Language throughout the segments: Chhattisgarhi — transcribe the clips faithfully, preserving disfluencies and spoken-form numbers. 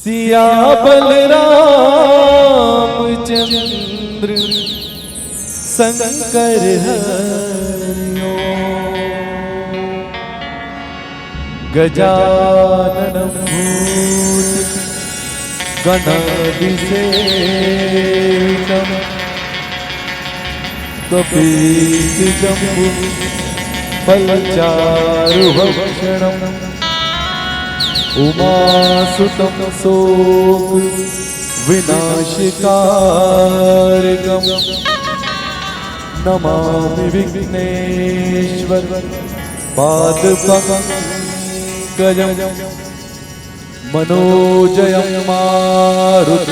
सिया बलराम चंद्र शंकर हरि ओम। गजानन भूत गणादिसेवितम कपीत जम्बू फलचारुभक्षणम उमासुतं शोक विनाशकारकम नमामि विघ्नेश्वर पाद पंकजम। मनोजयं मारुतुल्यवेगं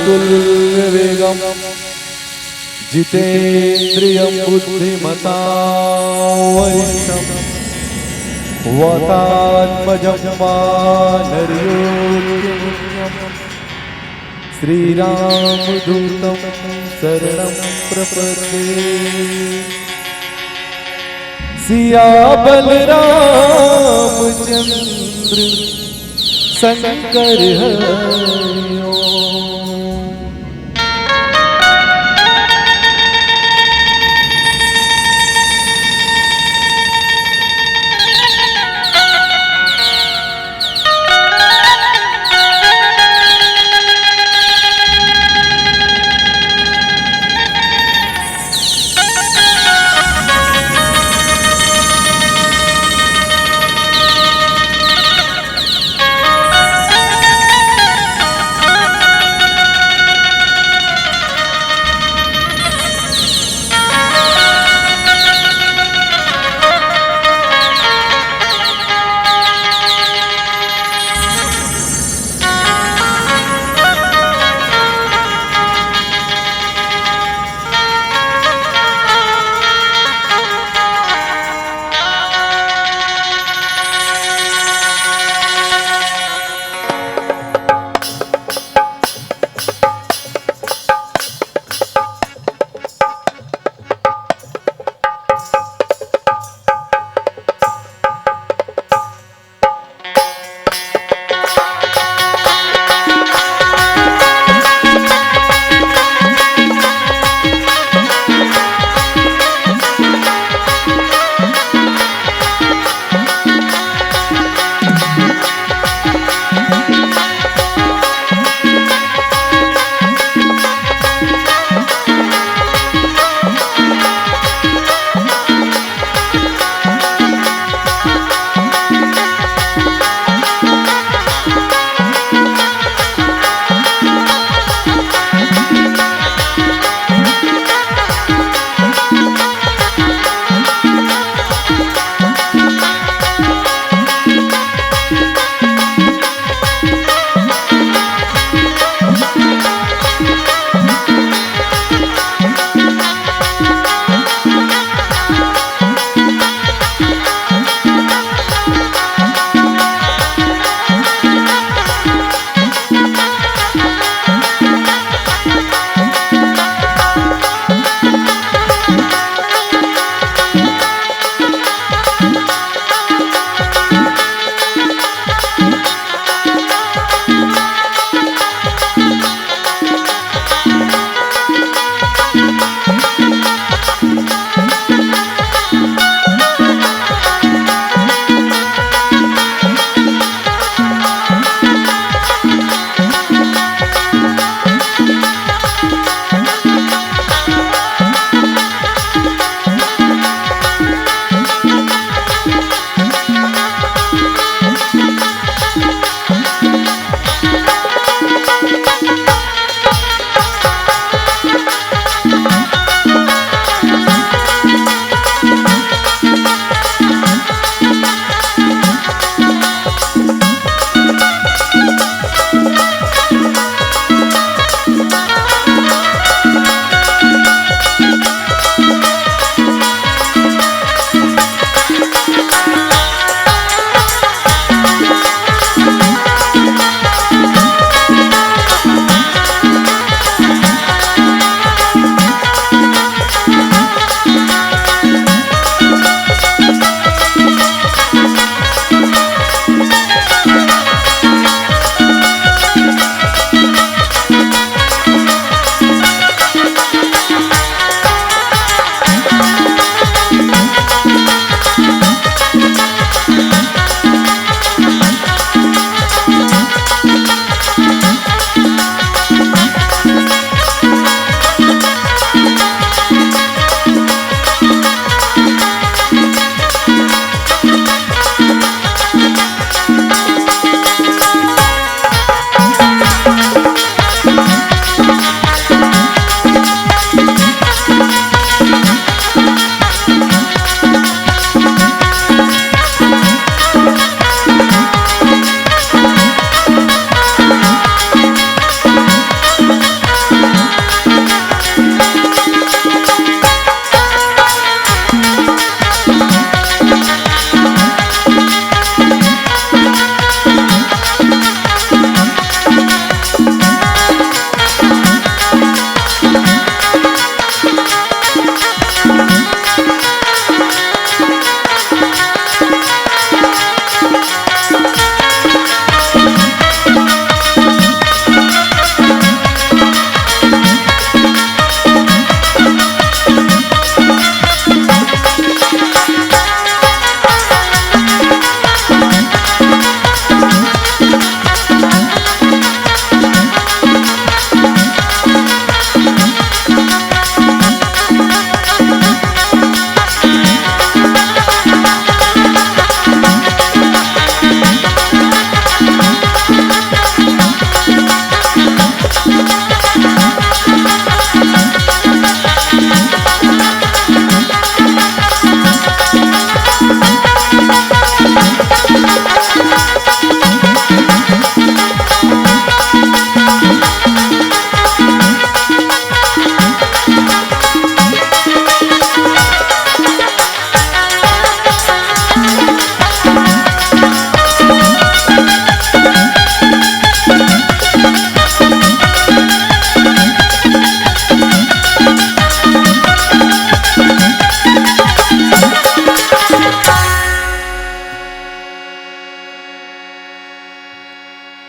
जितेन्द्रियं बुद्धिमतां वरिष्ठं वातात्मजं वानरयोगिमुनिं श्रीरामदूतं शरणं प्रपद्ये। सिया बलराम चंद्र शंकर हरि ओम।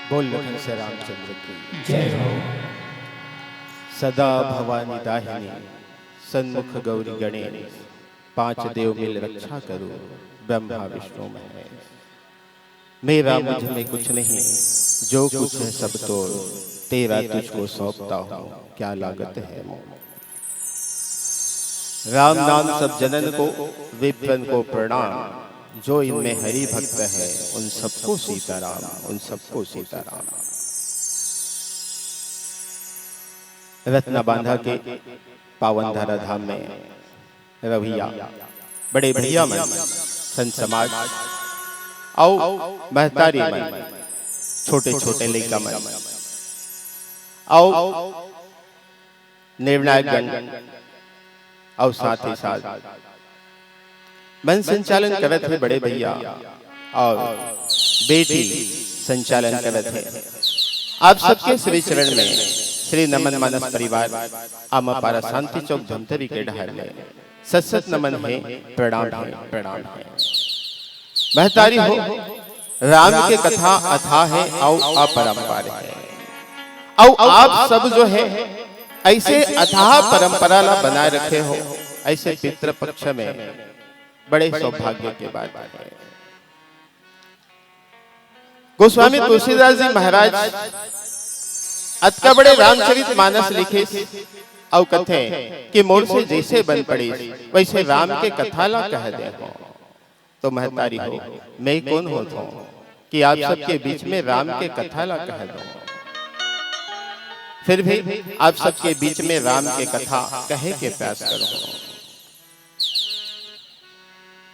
बोल लखन से रामचंद्र की। जय हो। सदा भवानी दाहिनी, सन्मुख गौरी गणेश, पांच देव मिल रक्षा करो, ब्रह्मा विष्णु महेश। मेरा मुझ में कुछ नहीं, जो कुछ है सब तो तेरा, तुझको सौंपता हूँ, क्या लागत है मोल। राम नाम सब जनन को, विप्रन को प्रणाम। जो इनमें हरि भक्त है, उन सबको सीताराम, उन सबको सीताराम। रत्ना बांधा के पावन धरा धाम में रवैया बड़े भैया मन, संत समाज, अउ महतारी मन, छोटे छोटे लइका मन, अउ निर्णायक गण, अउ साथ ही साथ मंच संचालन करत हे बड़े भैया अउ बेटी संचालन करत हे। आप सबके श्री चरण में श्री नमन मानस परिवार आमापारा शांति चौक धमतरी के डहर में सत सत नमन हे, प्रणाम हे, प्रणाम हे। महतारी हो, राम के कथा अथाह हे अउ अपरंपार हे। अउ आप सब जो है ऐसे अथाह परंपरा ला बनाए रखे हो, ऐसे पितृपक्ष में बड़े सौभाग्य के बात है। गोस्वामी तुलसीदास जी महाराज अतका बड़े रामचरित मानस लिखिस अउ कथे कि मोर से जैसे बन पड़िस वैसे राम के कथा ला कह दे हो। तो महतारी हो, मैं कौन होत हूँ कि आप सबके बीच में राम के कथा ला कह दूं? फिर भी आप सबके बीच में राम के कथा कहे के प्रयास करूं।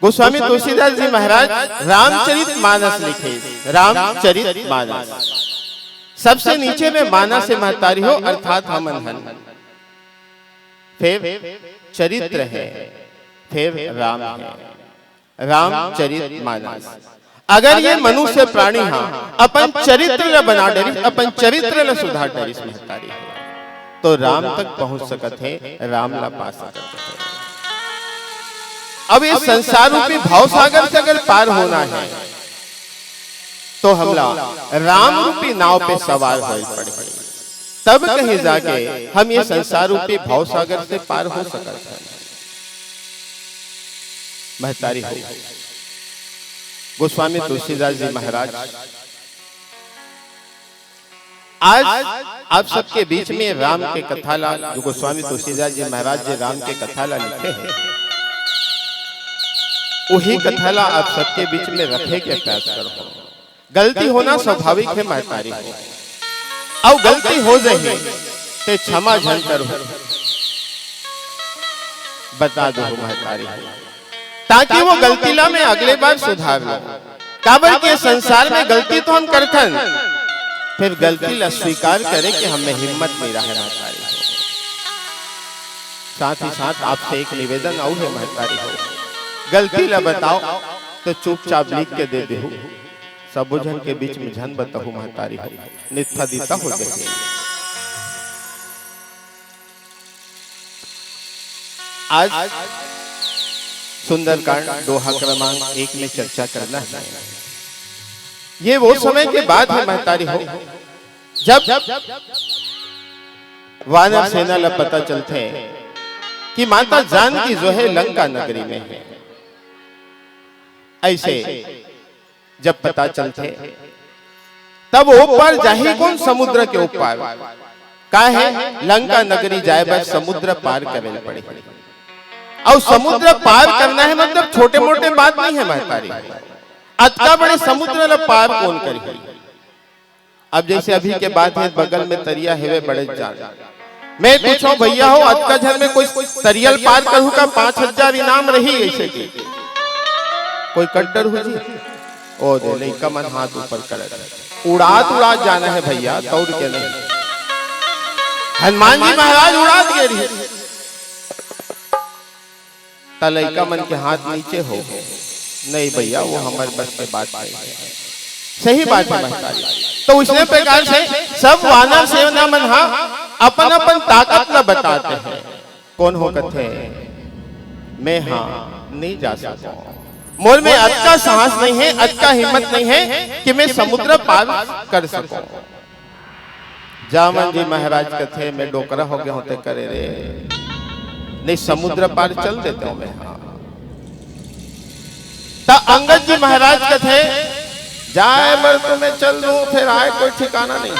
गोस्वामी तुलसीदास जी महाराज रामचरित मानस लिखे, रामचरित मानस। सबसे नीचे में मानस हे महतारी हो, अर्थात हमन हन। फिर चरित्र है, फिर राम है। रामचरित मानस। अगर ये मनुष्य प्राणी हा अपन चरित्र ल बना डरिस, अपन चरित्र ल सुधार डरिस महतारी, तो राम तक पहुंच सकत हे, राम ला पा सकत हे। अब ये संसार रूपी भाव सागर से अगर पार होना है, तो हमला राम रूपी नाव पे सवार होए पड़ही, तब कहीं जाके हम ये संसार रूपी भाव सागर से पार हो सकत हे। महतारी हो, गोस्वामी तुलसीदास जी महाराज आज आप सबके बीच में राम के कथा ला, जो गोस्वामी तुलसीदास जी महाराज जी राम के कथा ला लिखे हे, वही कथा ला आप सबके बीच में रखे के प्रयास करहूं। गलती होना स्वाभाविक हे महतारी हो, अउ गलती हो जाही ते क्षमा झन करहू, बता दो महतारी हो, ताकि वो गलती ला मैं अगले बार सुधार लूं। काबर के संसार में गलती तो हम करथन, फिर गलती ला स्वीकार करे के हमें हिम्मत नहीं रहे महतारी हो। साथ ही साथ आपसे एक निवेदन अउ हे महतारी हो, गलती ला बताओ तो चुपचाप लिख के दे देहू, सबो झन के बीच में झन बताहू महतारी हो, नित्था दित्था हो जाही। आज सुंदरकांड दोहा क्रमांक एक में चर्चा करना है। ये वो समय के बात हे महतारी हो, जब वानर सेना ला पता चलथे कि माता जानकी जो हे लंका नगरी में हे। ऐसे जब पता चलथे, तब ओ पार जाही कोन समुद्र के ओ पार? काहे लंका नगरी जाए बर समुद्र पार करे ल पड़ही। अउ समुद्र पार करना हे मतलब छोटे मोटे बात नहीं हे महतारी, अतका बड़े समुद्र ल पार कोन करही? अब जैसे अभी के बात हे, बगल में तरिया हेवे बड़े जान। मैं पूछो भैया हो, अतका झन में कोई तरिया ल पार करहू का? पांच हजार इनाम रही ऐसे के। कोई कंटर हो जी? ओ दे, लइका मन हाथ ऊपर करत हे। उड़ात उड़ात जाना हे भइया, दौड़ के नहीं। हनुमान जी महाराज उड़ात गे रहिस, त लइका मन के हाथ नीचे हो गे। नहीं भइया, वो हमर बस के बात नहीं हे। सही बात हे महतारी। त उसने प्रकार से सब वानर सेना मन हा अपन अपन ताकत ला बताथे। कोन हो कथे, मैं हा नहीं जा सकंव, मोर में अतका साहस नहीं हे, अतका हिम्मत नहीं हे कि मैं समुद्र पार कर सकंव। जामवंत जी महाराज कथे, मैं डोकरा हो गे हों ते करे रे, नहीं समुद्र पार चल देते हो मैं हा। त अंगद जी महाराज कथे, जाए बर तो मैं चल दूं, फिर आए कोई ठिकाना नहीं हे।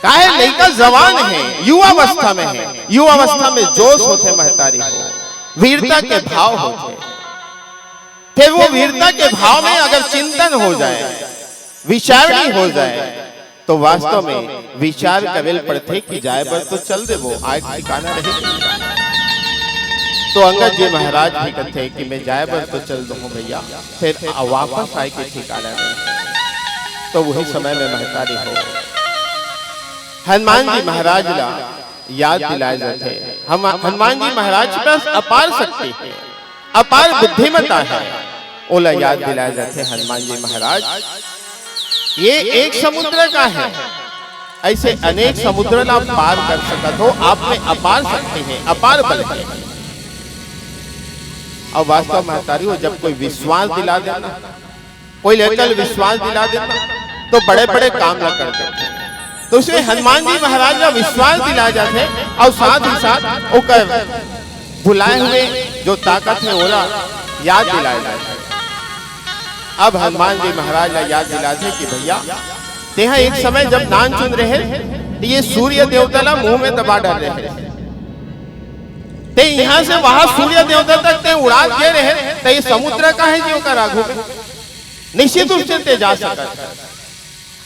काहे लइका जवान हे, युवावस्था में हे, युवावस्था में जोश होथे महतारी हो, वीरता के भाव होथे। फिर वो वीरता के भाव में अगर चिंतन हो जाए, विचारणी हो जाए, तो वास्तव में विचार करे ल पड़थे कि जाए बर तो चल देबो, आए ठिकाना रही। तो अंगद जी महाराज भी कथे कि मैं जाए बर तो चल दूं भइया, फिर आ-, वापस आए के ठिकाना नहीं। तो वही समय में महतारी हो हनुमान जी महाराज ला याद दिलाए जाथे। हम, हनुमान जी महाराज के पास अपार शक्ति हे, अपार बुद्धिमत्ता हे, ओला याद दिलाए जाथे, हनुमान जी महाराज, ये एक समुद्र का हे, ऐसे अनेक समुद्र ला आप पार कर सकत हो, आप में अपार शक्ति हे, अपार बल हे। अउ वास्तव महतारी हो, जब कोई विश्वास दिला देना, कोई लइका ल विश्वास दिला देना, तो बड़े-बड़े काम ला कर देथे। तो उसमें हनुमान जी महाराज ला विश्वास दिलाए जाथे अउ साथ ही साथ ओकर बुलाए हुए जो ताकत हे, ओला याद दिलाए जाथे। अब हनुमान जी महाराज ला याद दिलाथे कि भइया, तेहा एक समय जब नानचुन रहे, त ये सूर्य देवता ला मुंह में दबा डारे रहे। ते इहां से वहां सूर्य देवता तक ते उड़ात गे रहे, त ये समुद्र का हे जी ओकर आगू में। निश्चित रूप से ते जा सकत हे।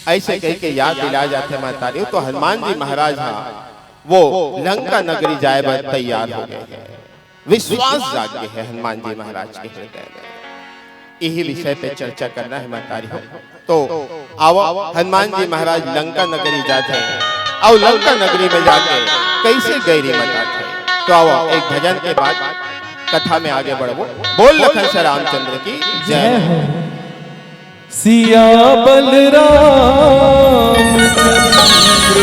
ऐसे कहिके याद दिलाए जाथे महतारी हो, तो हनुमान जी महाराज हा वो लंका नगरी जाए बर तैयार हो गे हे। विश्वास जाग गे हे हनुमान जी महाराज के हृदय में। यही विषय पे चर्चा करना हे महतारी हो। तो आवा, हनुमान जी महाराज लंका नगरी जाथे, अउ लंका नगरी में जाके कइसे गैरी मताथे। तो आवा, एक भजन के बाद कथा में आगे बढ़बो। बोल लखन से रामचंद्र की जय। जय हो। सिया बलराम चंद्र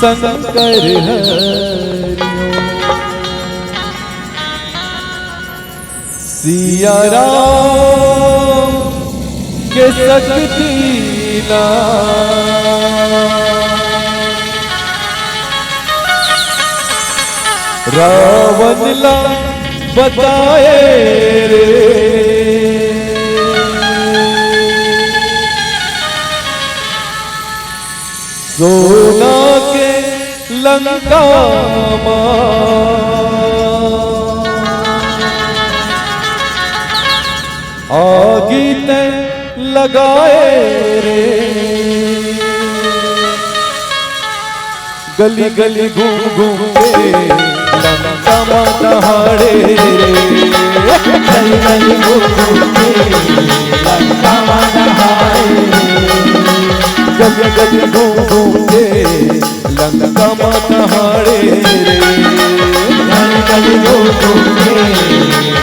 शंकर हरि ओम। सिया राम के शक्ति ला रावण ला बताए रे। सोना के लंका मा आगी तैं लगाए रे। गली गली घूम घूम के लंका मा दहाड़े रे। गली गली घूम घूम के लंका मा दहाड़े रे। गली गली घूम घूम के लंका मा दहाड़े रे। गली गली घूम घूम के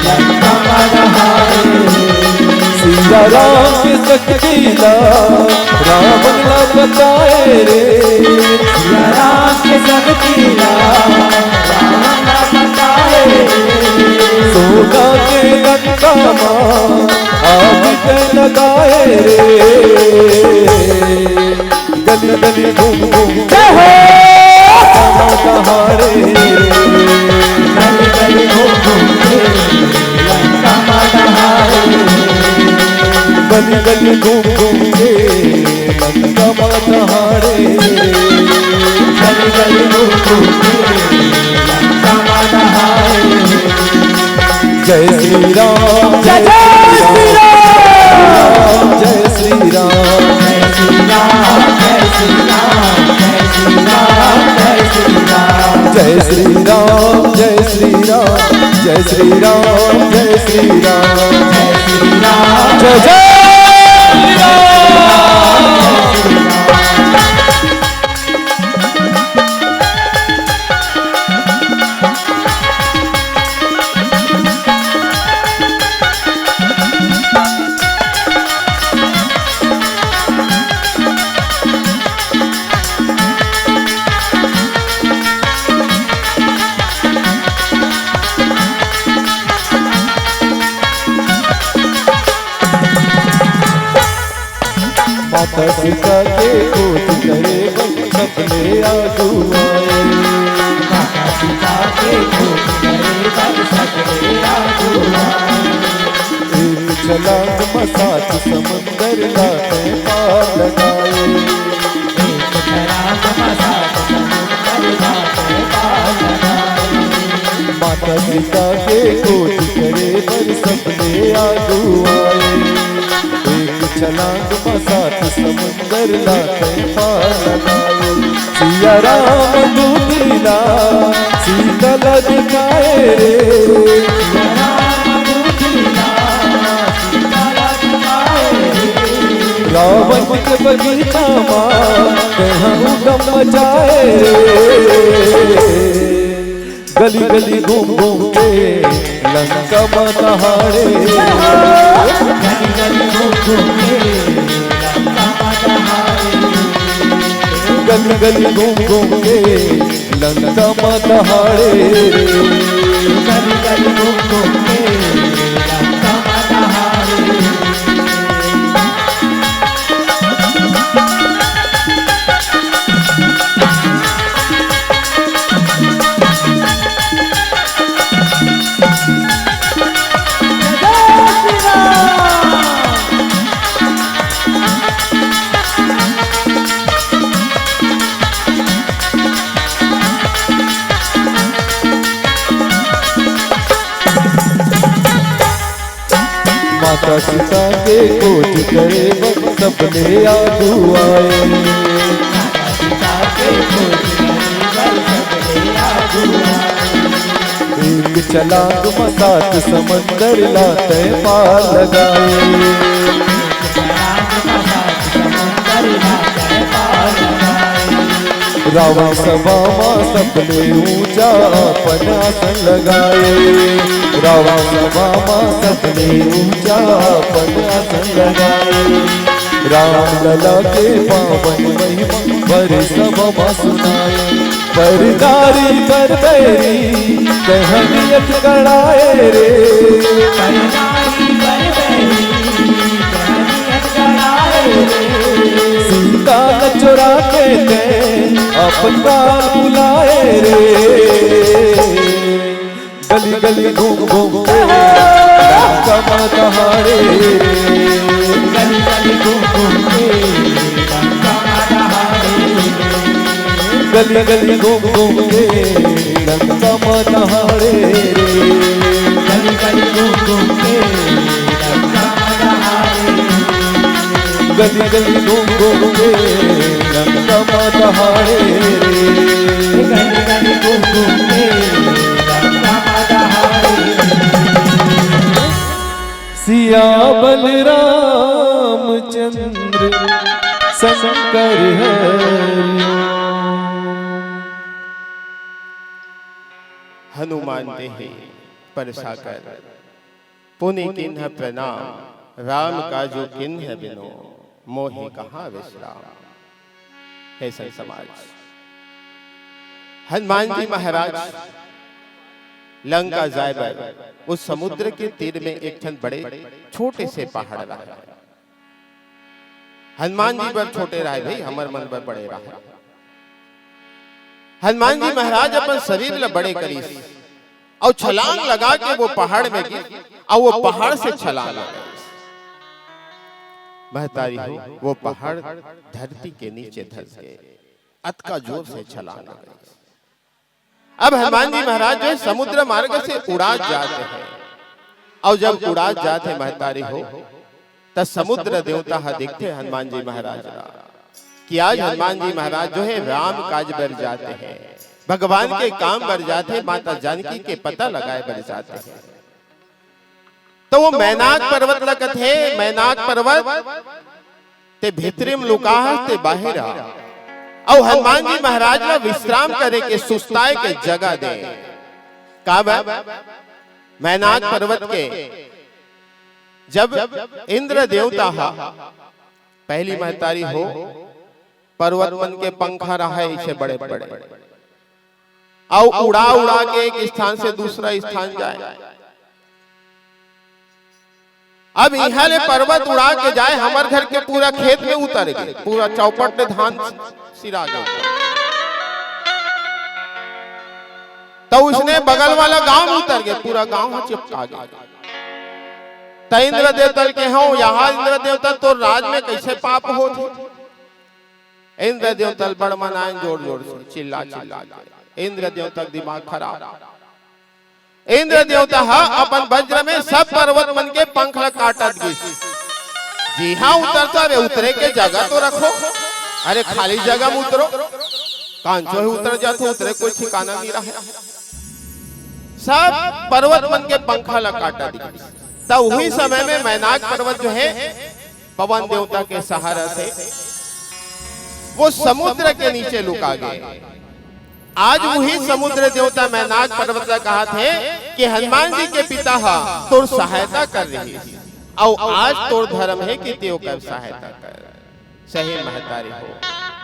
लंका मा दहाड़े रे। सिया राम के शक्ति ला रावण ला बताए रे। सिया राम के शक्ति ला रावण ला बताए रे। सोना के लंका मा आग तैं लगाए रे। गली गली घूम घूम के लंका मा दहाड़े रे। गली गली घूम घूम के लंका मा दहाड़े रे। गली गली घूम घूम के लंका मा दहाड़े रे। गली गली घूम घूम के लंका मा दहाड़े रे। जय श्री राम, जय जय श्री राम। जय श्री राम। जय श्री राम, जय श्री राम, जय श्री राम, जय श्री राम, जय श्री राम, जय श्री राम। जय जय सीता के खोज करे बर सबले आगू आए। माता सीता के खोज करे बर सबले आगू आए। एक छलांग म सात समंदर ला तैं पार लगाए। एक छलांग म सात समंदर ला तैं पार लगाए। माता सीता के खोज करे बर सबले आगू आए। एक छलांग म सात समंदर ला तैं पार लगाए। सिया राम दूती ला सीता ला दिखाए रे। रावण के बगीचा मा तैं उदम मचाए रे। गली गली घूम घूम के लंका म दहाड़े। गली गली घूम घूम के लंका म दहाड़े। गली गली घूम घूम के लंका म दहाड़े। गली गली घूम घूम के लंका म दहाड़े। माता सीता के खोज करे बर सबले आगू आए। एक छलांग म सात समंदर ला तैं पार लगाए। रावण सभा मा सबले ऊंचा अपन आसन लगाए। रावण सभा मा सबले ऊंचा अपन आसन लगाए। राम लला के पावन महिमा भरे सभा मा सुनाए। पर नारी पर बैरी तैं नियत गढ़ाए रे। सीता ला चोरा के तैं अपन गाँव बुलाए रे। गली गली घूम घूम के लंका म दहाड़े। गली गली घूम घूम के लंका म दहाड़े। गली गली घूम घूम के लंका म दहाड़े। गली गली घूम घूम के लंका म दहाड़े। गली गली घूम घूम के लंका म दहाड़े रे। गली गली घूम घूम के लंका म दहाड़े। सिया बलराम चंद्र शंकर हरि। हनुमान देहि परसाकर, पुनि किन्ह प्रणाम, राम काजु किन्ह बिनु, मोहि कहाँ विश्राम। हे संत समाज, हनुमान जी महाराज लंका जाए बर उस समुद्र के तीर में एक ठन बड़े छोटे से पहाड़ रहा। हनुमान जी बर छोटे रहे भाई, हमर मन बर बड़े रहे। हनुमान जी महाराज अपन शरीर ला बड़े करिस अउ छलांग लगा के वो पहाड़ में गिर, अउ वो पहाड़ से छलांग लगा। महतारी हो, वो पहाड़ धरती के नीचे धस गए, अतका जोर से छलांग लगा। अब हनुमान जी महाराज जो है समुद्र मार्ग से उड़ात जात हैं, अउ जब उड़ात जात हैं महतारी हो, त समुद्र देवता ह देखथे हनुमान जी महाराज ला कि आज हनुमान जी महाराज जो है राम काज बर जात हैं, भगवान के काम बर जात हैं, माता जानकी के पता लगाए बर जात हैं। त वो मैनाक पर्वत ला कथे, मैनाक पर्वत ते भीतरी म लुका हस ते बाहिर आ। अउ हनुमान जी महाराज ला विश्राम करे के, सुस्ताए के जगह दे। काबर? मैनाक पर्वत के जब इंद्र देवता हा, पहली महतारी हो, पर्वत मन के पंखा रहा है इसे बड़े बड़े, अउ उड़ा उड़ा के एक स्थान से दूसरा स्थान जाए। अब इहां ले पर्वत उड़ा के जाए, हमर घर के पूरा खेत में उतर गे, पूरा चौपट ले धान सिरा गे। त उसने बगल वाला गांव में उतर गे, पूरा गांव ह चिपका गे। त इंद्र देवता ल कहे, "हो, इहां इंद्र देवता, तोर राज में कइसे पाप होत हे?" इंद्र देवता ल बड़ मनाए, जोर जोर से चिल्ला चिल्ला के। इंद्र देवता के दिमाग खराब। इंद्र देवता ह अपन वज्र में सब पर्वत मन के पंख ल काटत गिस। जिहां उतरता रे, उतरे के जगह तो रखो। अरे, खाली जगह में उतरो। कांचो ही उतर जाथे, उतरे कोई ठिकाना नहीं रहे। सब पर्वत मन के पंखा ल काटत गिस। त उही समय में मैनाक पर्वत जो हे, पवन देवता के सहारा से वो समुद्र के नीचे लुका गे। आज उही समुद्र देवता मैनाक पर्वत ला कहत हे कि हनुमान जी के पिता ह तोर सहायता कर रहिस, अउ आज तोर धर्म हे कि तें ओकर सहायता कर। सही महतारी हो,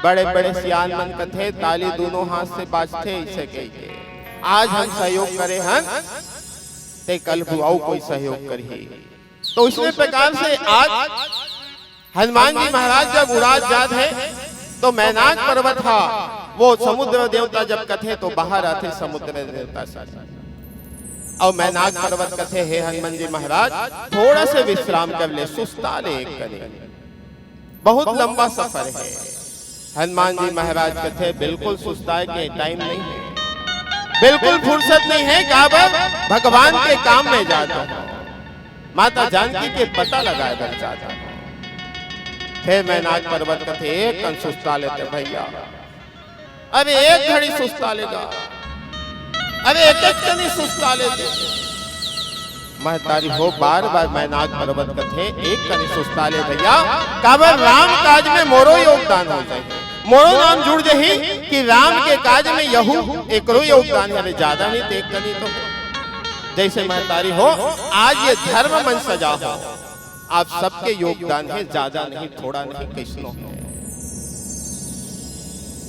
बड़े बड़े सियान मन कथे, "ताली दूनों हाथ से बाजथे," अइसे कहिके। आज हम सहयोग करे हन, ते कल अउ कोई सहयोग करही। तो इसने प्रकार से आज हनुमान जी महाराज जब उड़ात जात हे, तो मैनाक पर्वत हा, वो समुद्र देवता जब कथे, तो बाहर आथे समुद्र देवता से। अउ मैनाक पर्वत कथे, "हे हनुमान जी महाराज, थोड़ा से विश्राम कर ले, सुस्ता ले एक कनी, बहुत लंबा सफर हे।" हनुमान जी महाराज कथे, "बिल्कुल सुस्ताए के टाइम नहीं हे, बिल्कुल फुर्सत नहीं हे, काबर भगवान के काम में जात हंव, माता जानकी के पता लगाए बर जात हंव।" फेर मैनाक पर्वत कथे, "एक कन सुस्ता लेते भैया, अरे एक घड़ी सुस्ता लेगा, अरे एक एक कनी सुस्ता लेते।" महतारी हो, बार बार मैनाक पर्वत कथे, "एक कनी सुस्ता ले भैया, काबर राम काज में मोरो योगदान हो जाही, मोरो नाम जुड़ जाही कि राम के काज में यहू एकरो योगदान हे, ज्यादा नहीं ते एक कनी तो।" जैसे महतारी हो, आज ये धर्म मंच सजा हो, आप सबके योगदान हे, ज्यादा नहीं, थोड़ा नहीं, कइसनो हे।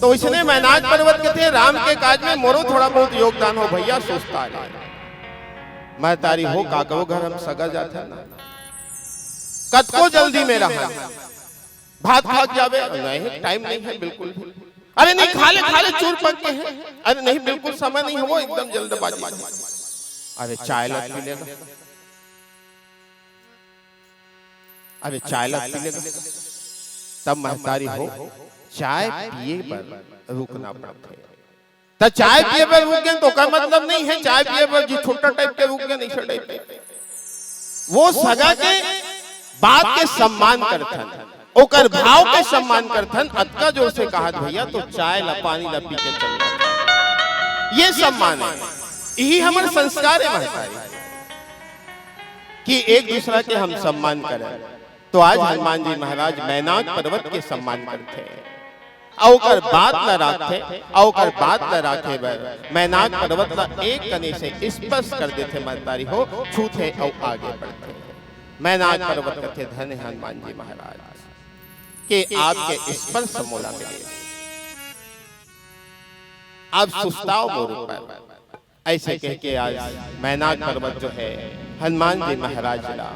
तो इसने मैनाक पर्वत कथे, "राम के काज में मोरो थोड़ा बहुत योगदान हो भैया, सुस्ता ले।" महतारी हो, काकरो घर हम सगा जाथन ना, कतको जल्दी में रहा, भात खा के जाबे, "नहीं, टाइम नहीं हे बिल्कुल भी।" "अरे नहीं, खा ले, खा ले, चूर पक के हे।" "अरे नहीं, बिल्कुल समय नहीं हे, वो एकदम जल्दबाजी में।" "अरे चाय ला पी लेगा, अरे चाय ला पी लेगा।" तब महतारी हो, चाय पिए बर रुकना पड़थे। त चाय पिए बर रुक गेन, त ओकर मतलब नहीं हे चाय पिए बर जी छोटा टाइप के रुक गेन, अइसे टाइप के। वो सगा के बात के सम्मान करथन, ओकर भाव के सम्मान करथन। अतका जोर से कहत, "भैया, तो चाय ला, पानी ला पी के चल।" ये सम्मान हे, यही हमर संस्कार हे महतारी, कि एक दूसरा के हम सम्मान करें। तो आज हनुमान जी महाराज मैनाक पर्वत के सम्मान करथे। अउ ओकर बात ल राखथे, अउ ओकर बात ल राखे बर मैनाक पर्वत ल एक कनी से स्पर्श कर देथे, महतारी हो, छूथे अउ आगे बढ़थे। मैनाक पर्वत कथे, "धन्य हनुमान जी महाराज के आपके स्पर्श मोला मिले, आप सुस्ताव मोर ऊपर।" अइसे कहिके आज मैनाक पर्वत जो हे, हनुमान जी महाराज ला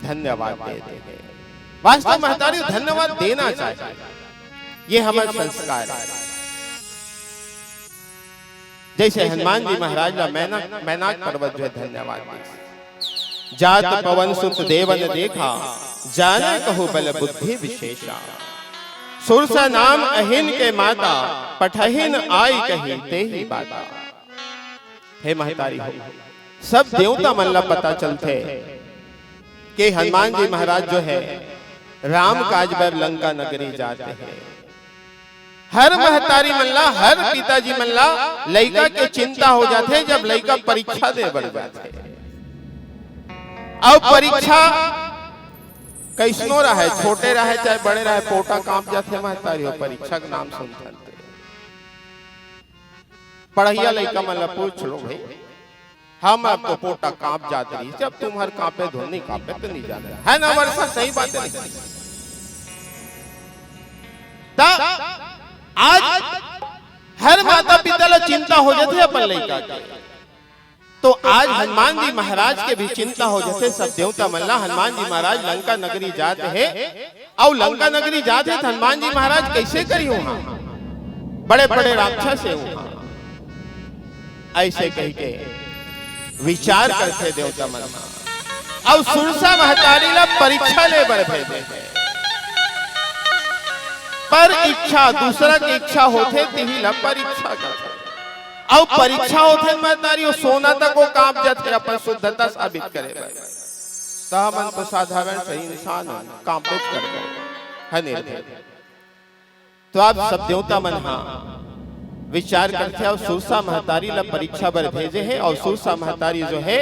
धन्यवाद दे दे हे। वास्तव में महतारी धन्यवाद देना चाहिए, ये हमर संस्कार हे। जइसे हनुमान जी महाराज ला मैना-, मैनाक पर्वत जो हे धन्यवाद दे, "जात पवन सुत देवन देखा, जाने कहु बल बुद्धि विशेषा। सुरसा नाम अहिन के माता, पठहिन आई कही तेहि बाता।" हे महतारी हो, सब देवता मन ला पता चलथे कि हनुमान जी महाराज जो हे, राम काज बर लंका नगरी जात हे। हर महतारी मन ला, हर पिताजी मन ला लइका के चिंता हो जाथे, जब लइका परीक्षा दे बर जाथे। अउ परीक्षा कइसनो रहय, छोटे रहय चाहे बड़े रहय, पोटा कांप जाथे महतारी हो, परीक्षा के नाम सुनथन ते। पढ़इया लइका मन ला पूछ लो भाई, हमर तो पोटा कांप जात रहिस, जब तुम्हर कांपे धुन नहीं कांपे तो नहीं जाने, हे ना वर्षा? सही बात हे। त आज हर माता पिता ला चिंता हो जाथे अपन लइका के। तो आज हनुमान जी महाराज के भी चिंता हो जथे। सब देवता मन ला हनुमान जी महाराज लंका नगरी जात हे, अउ लंका नगरी जात हे त हनुमान जी महाराज कइसे करही उहाँ? बड़े बड़े राक्षस हे उहाँ। अइसे कहिके विचार करथे देवता मन ह। अउ सुरसा महतारी ला परीक्षा ले बर भेजे हे। पर इच्छा, दूसरा के इच्छा होथे, तिही ला परीक्षा करथे। अउ परीक्षा होथे महतारी, वो सोना तक वो कांप जाथे अपन शुद्धता साबित करे बर। त हमन तो साधारण से इंसान हन, कांपेच करबो, है निर्भय। तो आप सब देवता मन हा विचार करथे अउ सुरसा महतारी ला परीक्षा बर भेजे हे, अउ सुरसा महतारी जो हे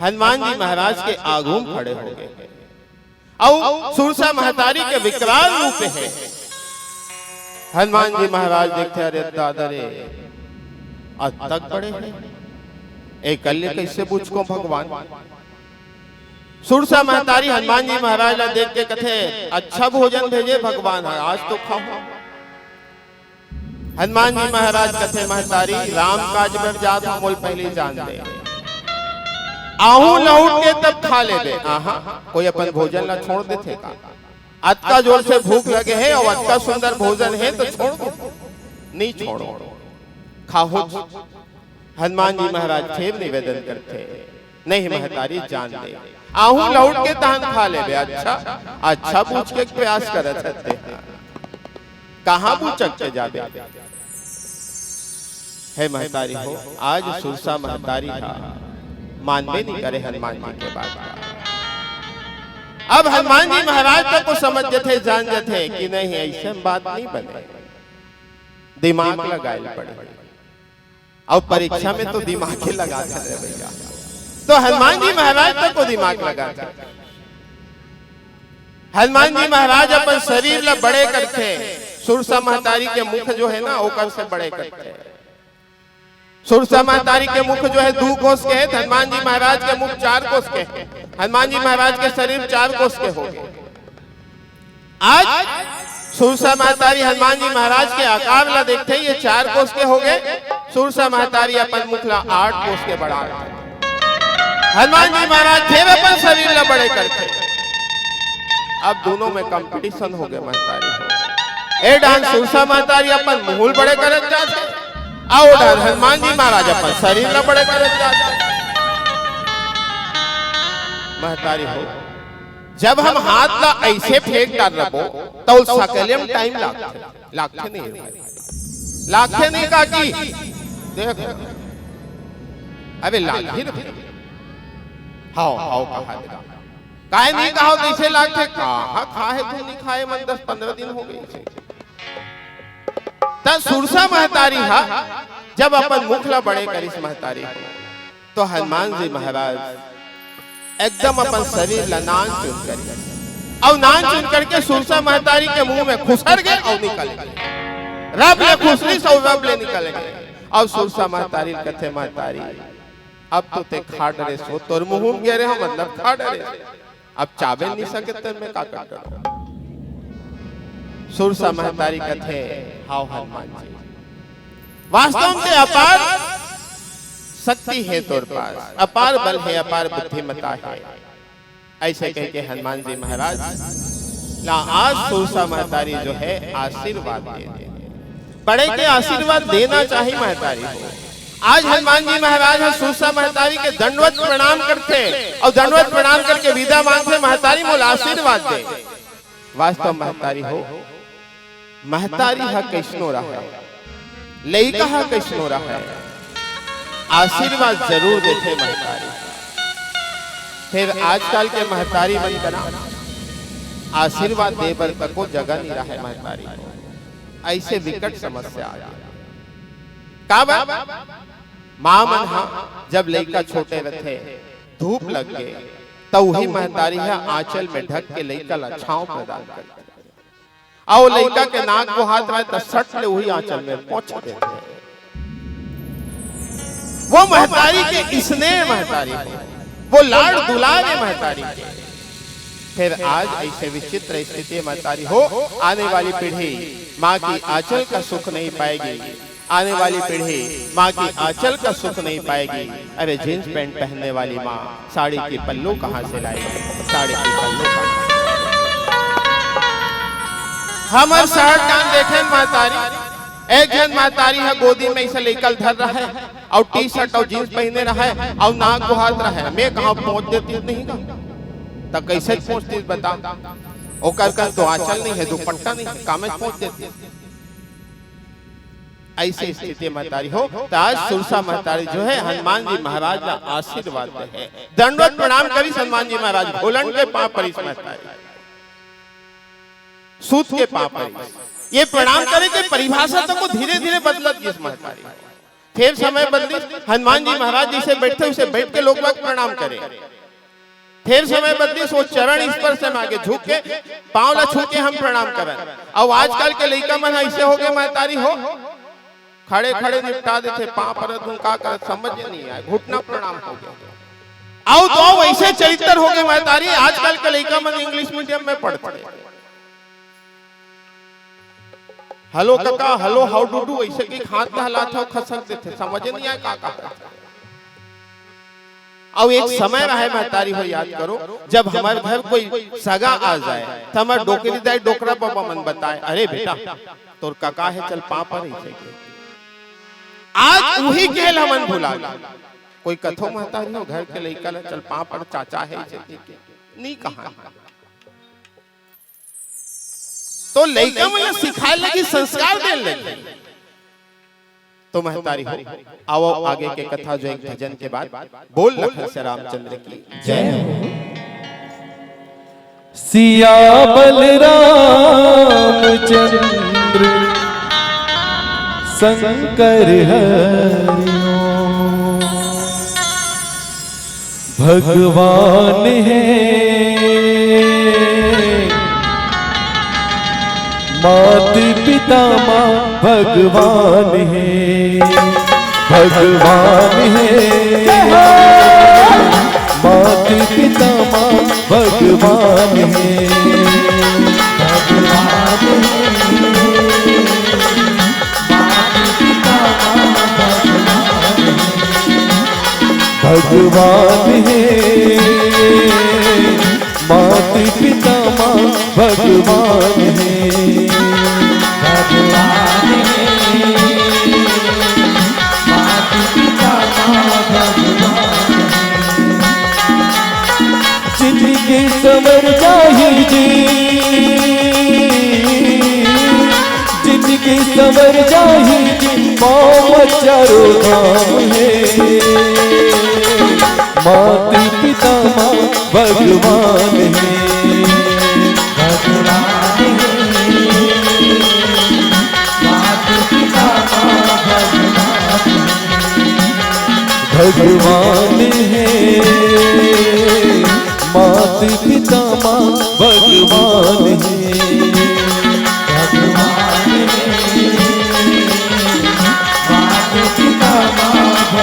हनुमान जी महाराज के आगू म खड़े हो गे। अउ सुरसा महतारी के विकराल रूप हे। हनुमान जी महाराज देखथे, "अरे दादा रे, अतक बड़े हे, एकर ले कइसे बुझको भगवान?" सुरसा महतारी हनुमान जी महाराज ला देख के कथे, "अच्छा भोजन भेजे भगवान ह, आज तो खाहूं।" हनुमान जी महाराज कथे, "महतारी, राम काज बर जात हंव, मोला पहिली जान दे। आहूं लहुट के तब खा लेबे।" आहा, कोई अपन भोजन ला छोड़ देथे का? अतका जोर से भूख लगे हे अउ अतका सुंदर भोजन हे त छोड़ दे। नहीं छोड़ो, खाहूं। हनुमान जी महाराज फेर निवेदन करथे, "नहीं महतारी, जान दे, आहूं लहुट के तहन खा लेबे।" अच्छा, अच्छा बूझ के प्रयास करत हते, कहाँ बूझक के जाबे? हे महतारी हो, आज सुरसा महतारी हा मानबे नहीं करे हनुमान जी के बात का। अब हनुमान जी महाराज तक को समझ जथे, जान जथे कि नहीं, अइसे बात नहीं बने, दिमाग लगाए ल पड़े। अउ परीक्षा में तो दिमाग ही लगाथे रे भैया। तो हनुमान जी महाराज तक को दिमाग लगाथे। हनुमान जी महाराज अपन शरीर ला बड़े करथे, सुरसा महतारी के मुख जो हे ना, ओकर से बड़े करथे। सुरसा महतारी के मुख जो हे दू कोस के हे, हनुमान जी महाराज के मुख चार कोस के हे। हनुमान जी महाराज के शरीर चार कोस के हो गे। आज सुरसा महतारी हनुमान जी महाराज के आकार ला देखथे, ये चार कोस के हो गे, सुरसा महतारी अपन मुख ला आठ कोस के बढ़ा। हनुमान जी महाराज फेर अपन शरीर ला बड़े करथे। अब दोनों में competition हो गे महतारी हो। ए डाहन सुरसा महतारी अपन मुहूं ल बड़े करत जाथे, अउ ओ डाहन हनुमान जी महाराज अपन शरीर ला बड़े करत जाथे। महतारी हो, जब हम हाथ ला अइसे फेंक डारबो, त ओ सकेले म time लागथे, लागथे नहीं? लागथे नहीं काकी? देख, अबे लागही रे। हव, हव, कहा दे। काहे नहीं कहा, कइसे लागथे? कहाँ खाहे तू नहीं खाए, मन दस पंद्रह दिन हो गे। त सुरसा महतारी हा जब अपन मुख ला बड़े करिस महतारी, तो हनुमान जी महाराज एकदम अपन शरीर ला नान चुन करिस, अउ नान चुन करके सुरसा महतारी के मुंह में खुसर गे अउ निकल गे। रब ले खुसरिस अउ रब ले निकल गे। अउ सुरसा महतारी ल कथे, "महतारी, अब तो तें खा डरेस हो, तोर मुंह में गे रहे हो, मतलब खा डरेस हो।" अब चाबे नहीं सके त मैं का कर डरंव? सुरसा महतारी कथे, "हाव हनुमान जी, वास्तव में तें अपार शक्ति हे तोर पास, अपार बल हे, अपार बुद्धिमता हे।" अइसे कहिके हनुमान जी महाराज ला आज सुरसा महतारी जो हे आशीर्वाद दे दे। बड़े के आशीर्वाद देना चाही महतारी हो। आज हनुमान जी महाराज ह सुरसा महतारी के दंडवत प्रणाम करथे अउ दंडवत प्रणाम करके विदा मांगथे, "महतारी मोला आशीर्वाद दे।" वास्तव महतारी हो, महतारी ह कइसनो रहय, लइका ह कइसनो रहय, आशीर्वाद जरूर देथे महतारी। फेर आजकल के महतारी मन करा आशीर्वाद दे बर तको जगह नहीं रहय महतारी। अइसे विकट समस्या आ गे। काबर? माँ मन हा जब लइका छोटे रथे, धूप लग गे, त उही महतारी हा आंचल में ढक के लइका ला छांव प्रदान करथे। अउ लइका के नाक बोहात रहे, त सट ले उही आंचल में पोंछ देथे। वो महतारी के स्नेह महतारी के, वो लाड़ दुलार हे महतारी के। फेर आज अइसे विचित्र स्थिति महतारी हो, आने वाली पीढ़ी माँ की आंचल का सुख नहीं पाएगी। आने वाली पीढ़ी माँ की आंचल का सुख नहीं पाएगी। अरे, जींस पैंट पहनने वाली माँ साड़ी की पल्लू कहाँ से लाएगी? साड़ी की पल्लू कहाँ? हमर शहर कान देखे महतारी, एक झन महतारी ह गोदी में इसे लइका ल धर रहा है और टी शर्ट और जींस पहने रहा है और नाक गुहात रहा है। मैं कहाँ पहुंच देती नहीं का? त कैसे पहुंचती बता? ओकर कन तो आंचल नहीं है, दुपट्टा नहीं है, कामे पहुंच देती। ऐसी स्थिति महतारी हो, त आज सुरसा महतारी जो है, हनुमान जी महाराज का आशीर्वाद है। दंडवत प्रणाम करिस हनुमान जी महाराज, भोलन के पांव परिस महतारी, सूत के पांव परिस। ये प्रणाम करे के परिभाषा तो को धीरे-धीरे बदलत गिस महतारी। फेर समय बदलिस, हनुमान जी महाराज जैसे बैठते, उसे बैठ के लोग बाग प्रणाम करे। फेर समय बदलिस, वो चरण स्पर्श में आगे झुक के, पांव ला छू के हम प्रणाम करन। अउ आजकल के लइका मन ऐसे हो गए महतारी हो, खड़े खड़े निपटा देथे, पांव परत हूं, का करत समझ नहीं आए, घुटना प्रणाम हो गया। अउ तो वैसे चरित्र हो गए महतारी, आजकल के लइका मन इंग्लिश मीडियम में पढ़थे। हेलो काका, हेलो, हाउ डू डू, ऐसे की हाथ ला हलात हो, खसक देथे, समझ नहीं आए का कहा। अउ एक समय रहे महतारी हो, याद करो, जब हमारे घर कोई सगा आ जाए, तो हमारे डोकरी दाई डोकरा बाबा मन बताए, "अरे बेटा, तोर काका है, चल पांव पर ही चाहिए।" आज वही खेल हमन भुला गए। कोई कथो महतारी हो, घर के लइका ला, "चल पांव पर, चाचा है, चाहिए।" नहीं कहा। तो लइका मन ला सिखाए लगी, संस्कार दे लगी। तो महतारी हो, आओ आगे के कथा जो एक भजन के बाद बोल लखन से रामचंद्र की जय हो। सिया बलराम चंद्र शंकर हरिओ। भगवान है मात पिता माँ, भगवान है, भगवान है मात पिता माँ, भगवान है, भगवान है। भगवान है, मात पिता माँ भगवान है। भगवान है, मात पिता माँ भगवान है। जिनके संवर जाही जी, जिनके संवर जाही जी, पाँव चारों धाम है। मात पिता माँ भगवान है। भगवान है। मात पिता माँ भगवान है। भगवान है। मात पिता माँ भगवान है। भगवान है। मात पिता माँ भगवान है।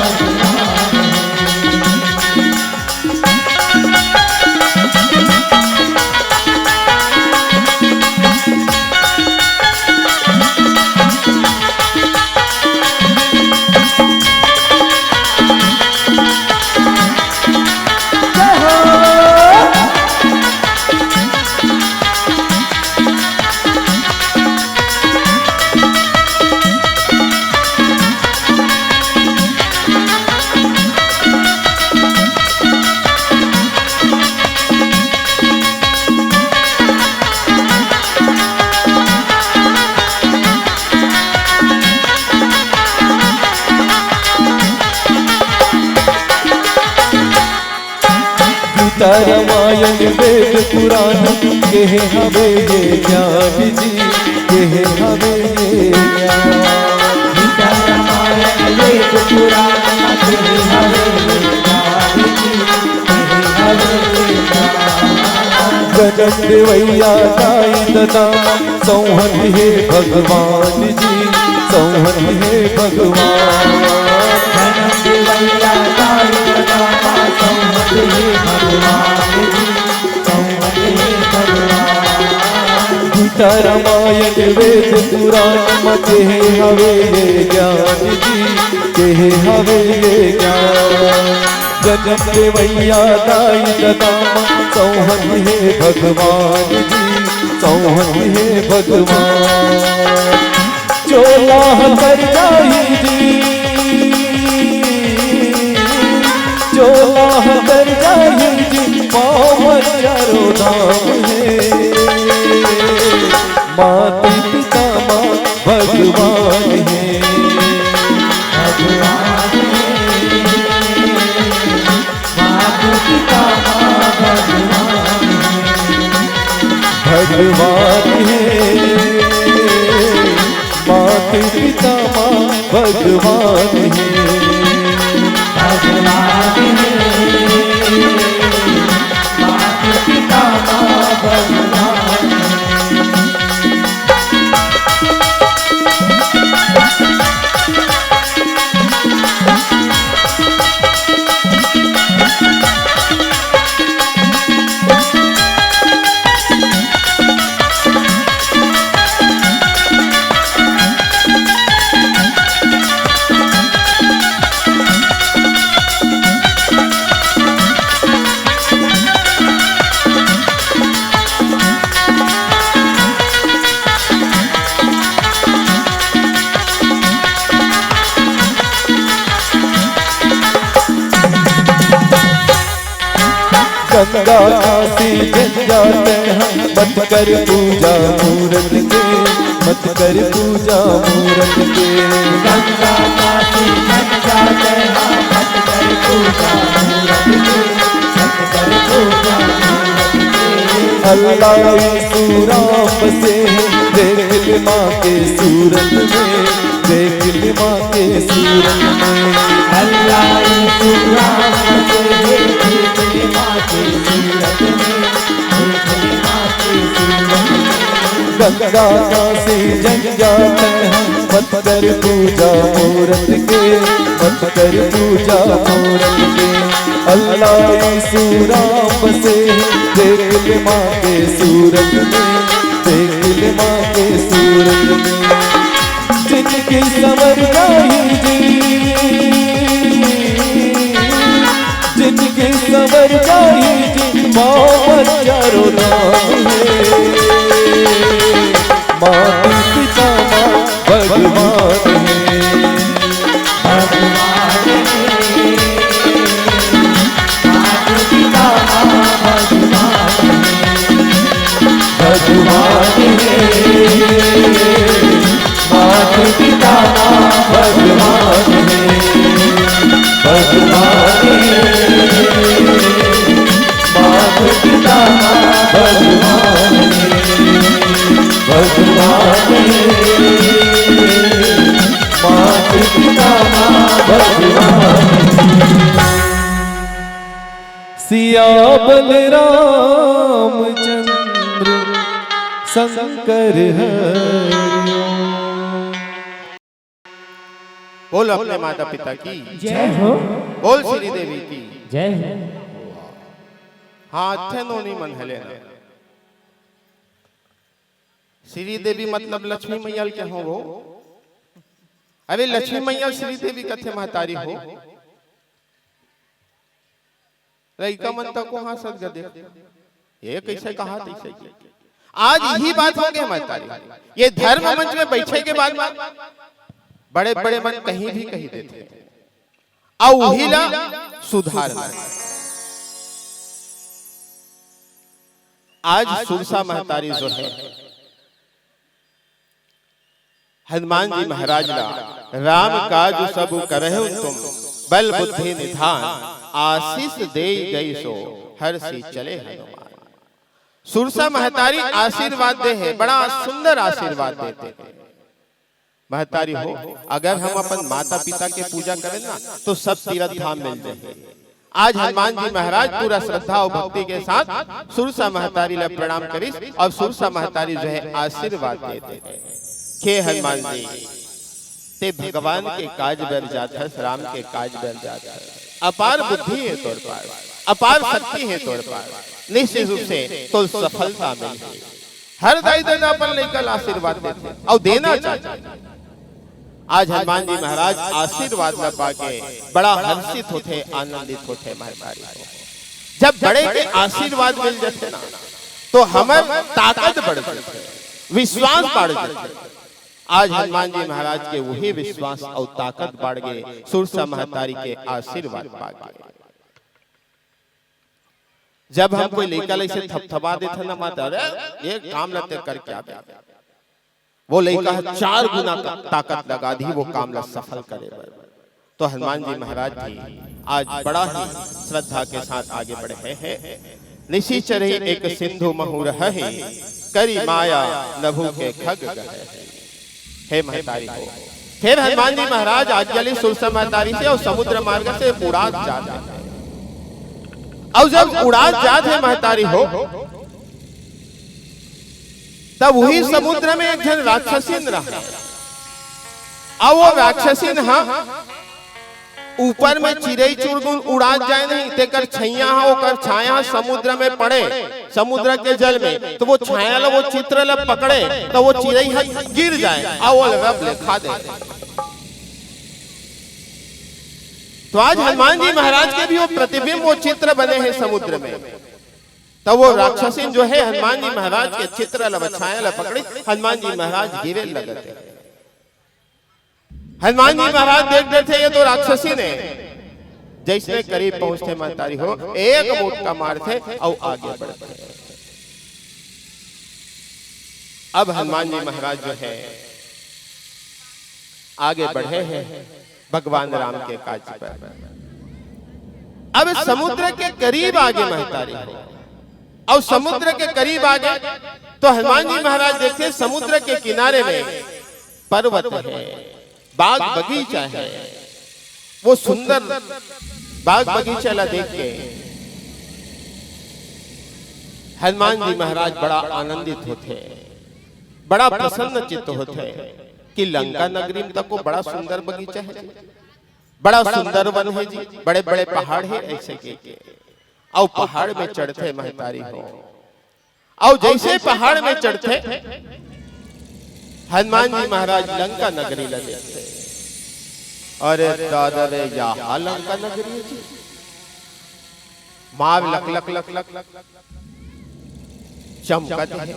गीता रामायण वेद पुराण, केहे हवे ये ज्ञान जी, केहे हवे ये ज्ञान। गीता रामायण वेद पुराण, केहे हवे ये ज्ञान जी, केहे हवे ये ज्ञान। जनम देवैया दाई ददा, संहति हे भगवान जी, संहति हे भगवान। जनम देवैया दाई ददा, संहति हे भगवान जी, संहति हे भगवान। रामायण वेद पुराण म केहे हवे ये ज्ञान जी, केहे हवे ये ज्ञान। जनम लेवइया दाई ददा म सौंहत हे भगवान जी, सौंहत हे भगवान। चोला ह तर जाही जी, चोला ह तर जाही जी, पावन चारों धाम हे। माता पिता माँ भगवान हे। भगवान हे। माता पिता माँ भगवान हे। भगवान हे। माता पिता माँ भगवान हे। भगवान हे। माता पिता माँ भगवान हे। गंगा काशी जंजाते हैं, मत कर पूजा मूरत के, मत कर पूजा मूरत के। गंगा काशी जंजाते हैं, मत कर पूजा मूरत के, मत कर पूजा मूरत के। अल्लाह यीशु राम से है, देख ले माँ के सूरत में, देख ले माँ के सूरत में। अल्लाह यीशु राम से है, देख ले माँ के सूरत में, देख ले माँ के सूरत में। गंगा काशी जंजाते हैं, मत कर पूजा मूरत के, मत कर पूजा मूरत के। अल्लाह यीशु राम से, देख ले माँ के सूरत में, देख ले माँ के सूरत में। जिनकी समझ जाही जी, जिनकी समझ जाही जी, पावन चारों धाम हे। माता पिता माँ भगवान हे। भगवान हे। माता पिता माँ भगवान हे। भगवान हे। माता पिता माँ भगवान हे। भगवान हे। माता पिता माँ भगवान हे। भगवान हे। माता पिता माँ भगवान हे। सिया बलराम चंद्र शंकर हरि ओम। बोल अपने माता पिता की। जय हो। बोल श्री देवी की। जय हो। हाथ नोनी मन हले ना। श्री देवी मतलब लक्ष्मी मैया ल कहो वो। अरे लक्ष्मी मैया श्री देवी कथे महतारी हो। लइका मन तको हाँसत गा देख, ये कइसे कहा तइसे। आज इही बात हो गे महतारी, ये धर्म मंच में बइठे के बाद बड़े-बड़े मन कहीं भी कही देथे, अउ उही ला सुधारना। आज सुरसा महतारी जो है, हनुमान जी महाराज ला, "राम काज सब करहु तुम, बल बुद्धि निधान, आशीष देइ गई सो, हरषि चले हनुमान।" सुरसा महतारी आशीर्वाद दे हे, बड़ा सुंदर आशीर्वाद देथे। महतारी हो, अगर हम अपन माता पिता के पूजा करेन ना, तो सब तीरथ धाम मिल जाही। आज हनुमान जी महाराज पूरा श्रद्धा अउ भक्ति के साथ सुरसा महतारी ला प्रणाम करिस अउ सुरसा महतारी जो है आशीर्वाद दे दे। हे हनुमान जी, तें भगवान के काज बर जात हस, राम के काज बर जात हस। अपार बुद्धि हे तोर पास, अपार शक्ति हे तोर पास, निश्चित रूप से तोर सफलता मिलही। हर दाई ददा अपन लइका ला आशीर्वाद देथे अउ देना चाही। आज हनुमान जी महाराज आशीर्वाद ला पाके बड़ा हर्षित होथे, आनंदित होथे महतारी हो। जब बड़े के आशीर्वाद मिल जाथे ना, तो हमर ताकत बढ़ जाथे, विश्वास बढ़ जाथे। आज हनुमान जी महाराज के वही विश्वास अउ ताकत बढ़ गे, सुरसा महतारी के आशीर्वाद पाके। जब हम कोई लइका ला अइसे थपथपा देथन ना, माता, "अरे, ये काम ला ते करके आबे।" वो लइका ह चार गुना का ताकत लगा दी वो काम ला सफल करे बर। तो हनुमान जी महाराज भी आज बड़ा ही श्रद्धा के साथ आगे बढ़े हैं। निशिचरहि एक सिंधु महु रहहि, करि माया नभु के खग गहे। हे महतारी हो, फिर हनुमान जी महाराज आज्ञा ली सुरसा महतारी से अउ समुद्र मार्ग से उड़ात जात हे। अउ जब उड़ात जात हे महतारी हो, तब वही समुद्र में एक झन राक्षसिन रहा। अउ वो राक्षसिन हा ऊपर में चिरई चुरगुन उड़ात जाए नहीं, तेकर छैया हा, ओकर छाया हा समुद्र में पड़े, समुद्र के जल में, तो वो छाया ला, वो चित्र ला पकड़े, तो वो चिरई हा गिर जाए, अउ वो रब ले खा दे। तो आज हनुमान जी महाराज के भी वो प्रतिबिंब, वो चित्र बने हैं समुद्र में। तब वो राक्षसिन जो है हनुमान जी महाराज के चित्र ला, छाया ला पकड़ी, हनुमान जी महाराज गिरे लगत हे। हनुमान जी महाराज देख डरथे, ये तो राक्षसिन हे। जइसने करीब पहुंचथे महतारी हो, एक मोटका मारथे अउ आगे बढ़थे। अब हनुमान जी महाराज जो है आगे बढ़े हैं भगवान राम के काज पर। अब समुद्र के करीब आगे महतारी हो, अउ समुद्र के करीब आगे तो हनुमान जी महाराज देखे समुद्र के किनारे में पर्वत है, बाग बगीचा है। वो सुंदर बाग बगीचा ला देख के हनुमान जी महाराज बड़ा आनंदित होथे, बड़ा प्रसन्न चित्त होथे कि लंका नगरी में तको बड़ा सुंदर बगीचा है जी, बड़ा सुंदर वन है जी, बड़े बड़े पहाड़ है, ऐसे के, के। अउ पहाड़ में चढ़थे महतारी हो। अउ जइसे पहाड़ में चढ़थे, हनुमान जी महाराज लंका नगरी ला देखथे। अरे दादा रे, या हा लंका नगरी हे जी। माव लक लक लक लक चमकत हे।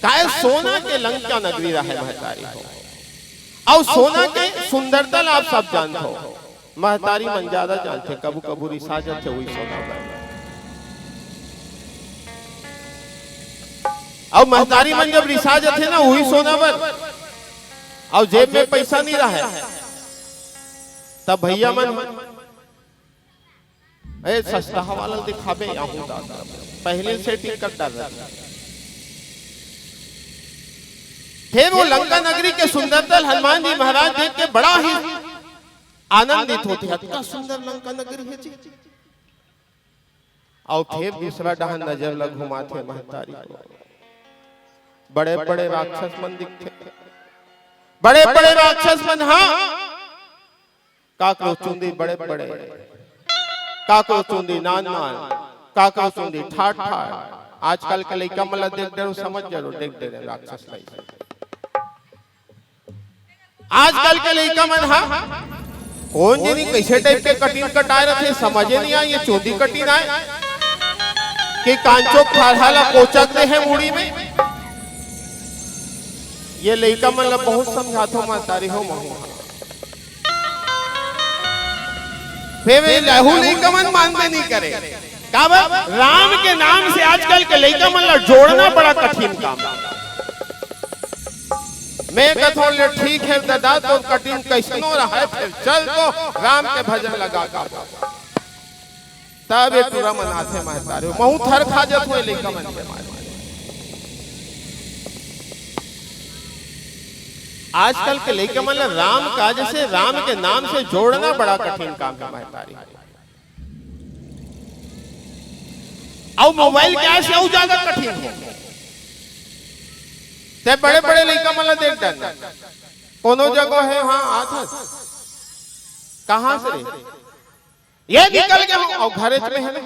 काय सोना के लंका नगरी रहे महतारी हो। अउ सोना के सुंदरता ला आप सब जानथो। महतारी मन ज्यादा जानथे, कभू कभू रिसा जाथे वही सोना बर। अउ महतारी मन जब रिसा जाथे ना वही सोना बर, अउ जेब में पैसा नहीं रहे, तब भैया मन, "ए, सस्ता वाला दिखाबे, आहू दादा।" पहले से टिकट डाल रहे। फिर वो लंका नगरी के सुंदरता हनुमान जी महाराज देख के बड़ा ही आनंदित होथे, "अतका सुंदर लंका नगरी हे जी।" अउ फिर दूसरा डहन नजर ला घुमाथे महतारी हो। बड़े बड़े राक्षस मन दिखथे, बड़े बड़े राक्षस मन, हाँ, काकरो चुंदी बड़े बड़े, काकरो चुंदी नान नान, काकरो चुंदी ठाट ठाट। आजकल के लइका मन ला देख डरो, समझ डरो, देख डरे राक्षस लइका। आजकल के लइका मन हा कोन जनी कइसे टाइप के कटिंग कटाए रथे, समझे नहीं आए, ये चुंदी कटिंग आए कि कांचो खारहा ला कोचक दे हे मुड़ी में। ये लइका मन ला बहुत समझाथो महतारी हो महू। फेर ये लहू लइका मन मानबे नहीं करे। काबर? राम के नाम से आजकल के लइका मन ला जोड़ना बड़ा कठिन काम। मैं कथों ले, "ठीक है दादा, तो कटिंग कइसनो रहे, फिर चल तो राम के भजन लगा का।" तब ये टूरा मन आथे महतारी हो, महू थर खा जात हुए लइका मन के मारे। आजकल के लइका मन ला राम काज से, राम के नाम से जोड़ना बड़ा कठिन काम है महतारी। अउ मोबाइल के आए से अउ ज्यादा कठिन हे। ते बड़े बड़े लइका मन ला देख डरना, कोनो जगह हे, हाँ, आत हस, कहाँ से रे? ये निकल गया हूँ, अउ घरेच में हे ना।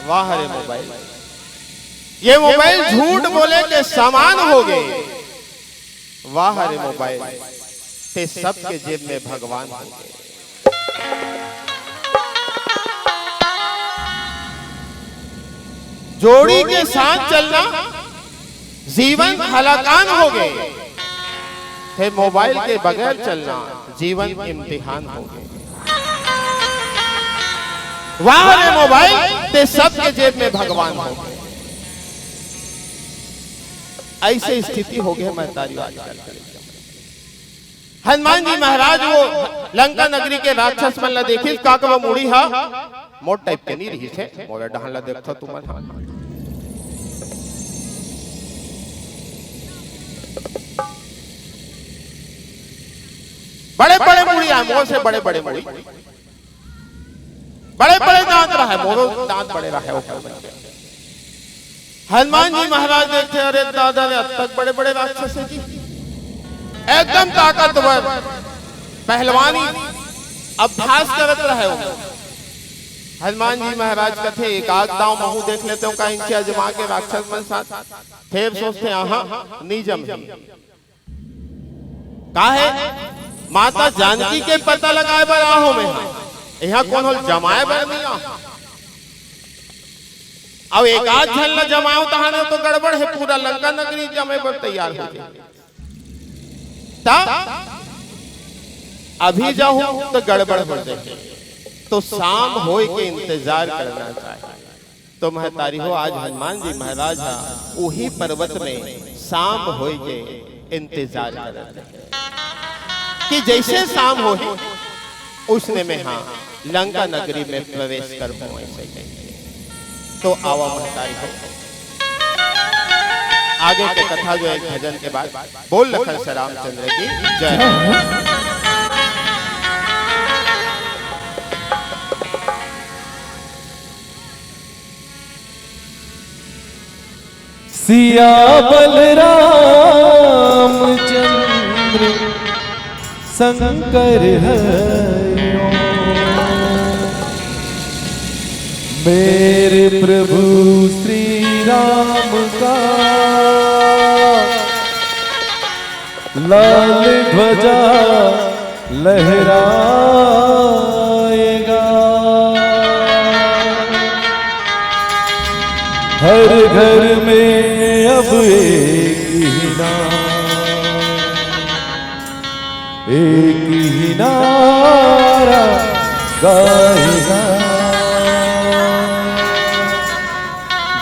वाह रे मोबाइल, ये मोबाइल झूठ बोले के समान हो गे। वाह रे मोबाइल, ते सबके जेब में भगवान हो गे। जोड़ी के साथ चलना जीवन हलाकान हो गे, ते मोबाइल के बगैर चलना जीवन इम्तिहान हो गे। वाह रे मोबाइल, ते सबके जेब में भगवान हो गे। ऐसे स्थिति हो गे महतारी आजकल। हनुमान जी महाराज वो लंका नगरी के राक्षस मन ला देखिस, का वो मुड़ी हा मोर टाइप के नहीं रहिस हे, मोला डहान ला देखथव तुमन हा। बड़े बड़े मुड़ी आय, मोर से बड़े बड़े मुड़ी, बड़े बड़े दांत रहय, मोरो दांत बड़े रहय ओकर मन के। हनुमान जी महाराज देखथे, अरे दादा रे, अतक बड़े बड़े राक्षस हे जी, एकदम ताकतवर, पहलवानी अभ्यास करत रहय। हनुमान जी महाराज कथे, एक आध दांव महूं देख लेतेंव का इनके अजमा के राक्षस मन साथ। फेर सोचथे, आहा, नी जमही। काहे? माता जानकी के पता लगाय बर आहों मैं हा। इहां कोनो ल जमाय बर नइ आहों। अउ एक आध झन ला जमाओं तहाने तो गड़बड़ हे, पूरा लंका नगरी जमे बर तैयार हो जाही। त अभी जाहूं तो गड़बड़ हो जाही। तो शाम होय के इंतजार करना चाहिए। तो महतारी हो, आज हनुमान जी महाराज हा उही पर्वत में शाम होय के इंतजार करत हे कि जैसे शाम होही, उसने में हा लंका नगरी में प्रवेश करहूं, ऐसे कहिके। तो आवा महतारी हो, आगे के कथा जो एक भजन के बाद। बोल लखन श्री रामचंद्र की जय। सिया बलराम चंद्र शंकर हरिओम। मेरे प्रभु श्री राम का लाल ध्वजा लहराएगा। हर घर में अब एक ही नाम, एक ही नारा गाएगा।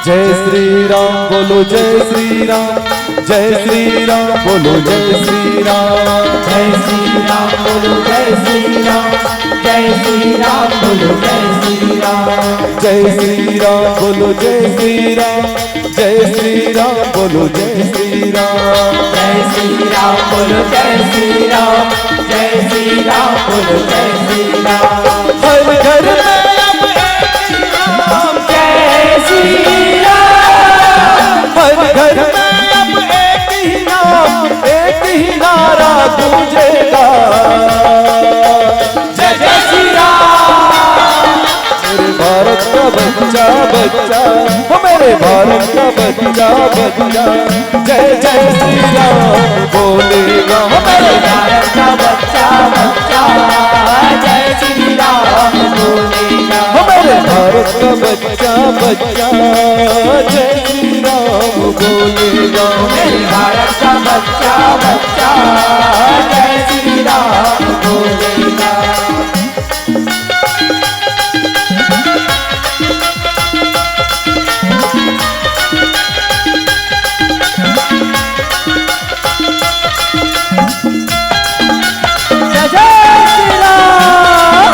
जय श्री राम बोलो, जय श्री राम, जय श्री राम बोलो, जय श्री राम। जय श्री राम बोलो, जय श्री राम, जय श्री राम बोलो, जय श्री राम। जय श्री राम बोलो, जय श्री राम, जय श्री राम बोलो, जय श्री राम। जय श्री राम बोलो, जय श्री राम, जय श्री राम बोलो, जय श्री राम। हर घर में अब एक ही नाम, जय श्री राम। हर घर में अब एक ही नाम, एक ही नारा गूंजेगा। जय जय श्री राम। मेरे भारत का बच्चा बच्चा, वो मेरे भारत का बच्चा बच्चा, जय जय श्री राम बोलेगा। वो मेरे भारत का बच्चा बच्चा, जय श्री राम बोलेगा। वो मेरे भारत का बच्चा बच्चा, जय श्री राम बोलेगा। मेरे भारत का बच्चा बच्चा, जय श्री राम बोलेगा। जय जय श्री राम।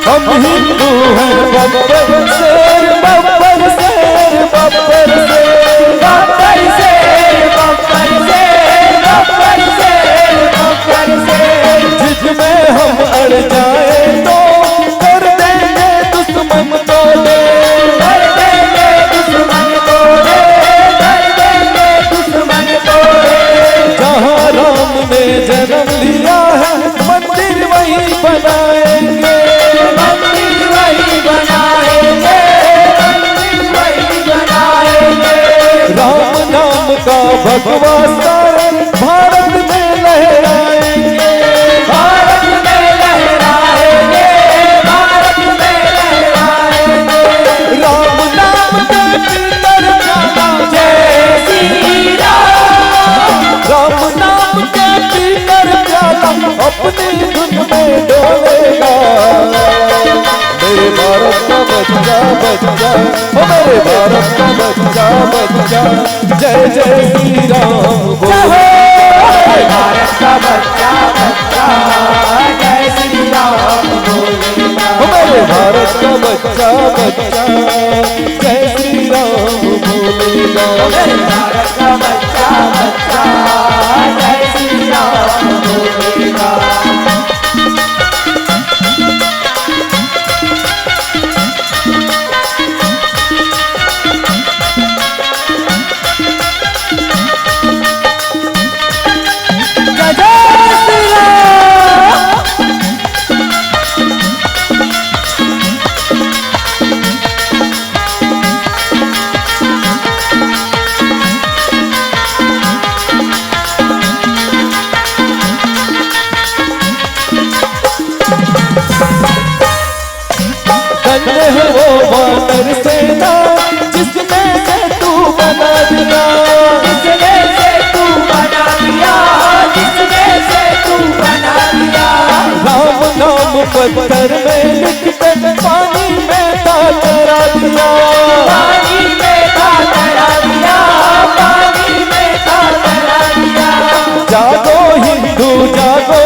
हम हिंदू हैं बब्बर शेर, बब्बर शेर, बब्बर शेर। बब्बर शेर, बब्बर शेर, बब्बर शेर, बब्बर शेर। जिद में हम अड़ जाए तो कर देंगे दुश्मन भगवा सारे भारत में लहराएंगे। भारत में लहराएंगे, भारत में लहराएंगे। राम नाम के पीकर प्याला, जय श्री राम। राम नाम के पीकर प्याला अपनी धुन में डोलेगा। मेरे भारत का बच्चा, बच्चा, ओ मेरे भारत का बच्चा, बच्चा, जय जय श्री राम बोले। भारत का बच्चा, बच्चा, जय श्री राम बोले। ओ मेरे भारत का बच्चा, बच्चा, जय श्री राम बोले। भारत का बच्चा, बच्चा, जय श्री राम बोले। धन्य है वो वानर सेना जिसने सेतु बना दिया। जिसने सेतु बना दिया, जिसने सेतु बना दिया। राम नाम पत्थर में लिख के पानी में था तैरा दिया। पानी में था तैरा दिया, पानी में था तैरा दिया। जागो हिंदू जागो,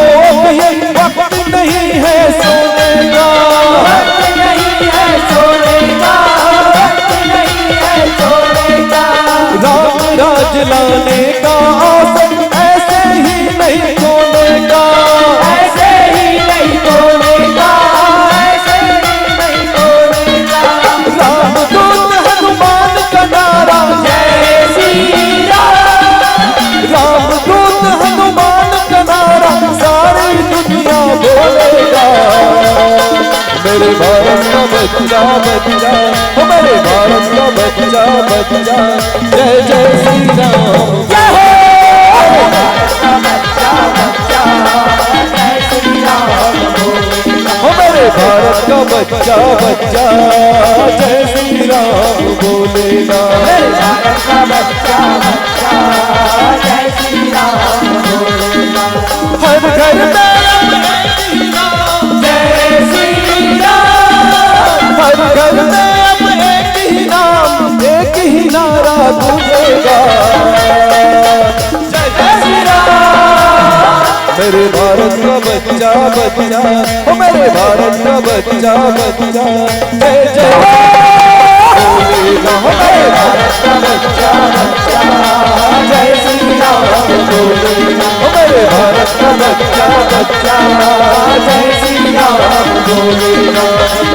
ये वक्त नहीं है सोने का। वक्त नहीं है सोने का, वक्त नहीं है सोने का। राम राज लाने का आसन ऐसे ही नहीं खोने का। ऐसे ही नहीं खोने का, ऐसे ही नहीं खोने का। रामदूत हनुमान का नारा। जय श्री राम। रामदूत हनुमान का नारा सारी दुनिया बोलेगा। मेरे भारत का बच्चा, बच्चा, ओ मेरे भारत का बच्चा, बच्चा, जय जय श्री राम। जय हो। ओ मेरे भारत का बच्चा, बच्चा, जय श्री राम बोलेगा। मेरे भारत का बच्चा, बच्चा, जय श्री राम बोलेगा। हर घर में अब एक ही नाम, जय श्री राम। हर घर में अब एक ही नाम, एक ही नारा गूंजेगा। जय जय श्री राम। मेरे भारत का बच्चा, बच्चा, ओ मेरे भारत का बच्चा, बच्चा, जय जय बोलेगा। ओ मेरे भारत का बच्चा, बच्चा, जय श्री राम बोलेगा। ओ मेरे भारत का बच्चा, बच्चा, जय श्री राम बोलेगा।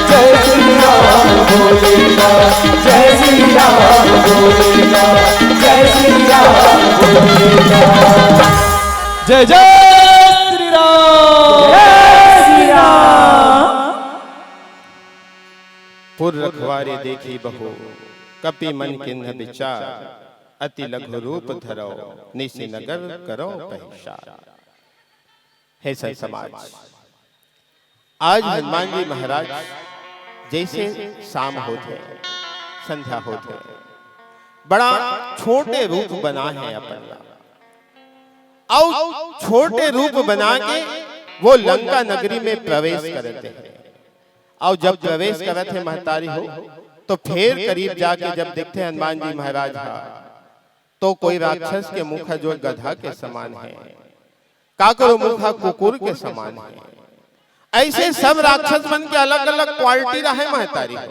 जय श्री राम बोलेगा। जय श्री राम बोलेगा। जय श्री राम बोलेगा। जय जय श्री राम। जय श्री राम। पुर रखवारे देखी बहु, कपि मन कीन्ह बिचार, अति लघु रूप धरौ, निसि नगर करौ पहिचार। हे संत समाज, आज हनुमान जी महाराज जैसे शाम होत हे, संध्या होत हे, बड़ा छोटे रूप बना हे अपन ला। अउ छोटे रूप बना के वो लंका नगरी में प्रवेश करत हे। अउ जब प्रवेश करत हे महतारी हो, तो फेर करीब जाके जब देखथे हनुमान जी महाराज हा, तो कोई राक्षस के मुख जो गधा के समान हे, काकरो मुख कुकुर के समान हे। ऐसे सब राक्षस मन के अलग-अलग quality रहे महतारी हो।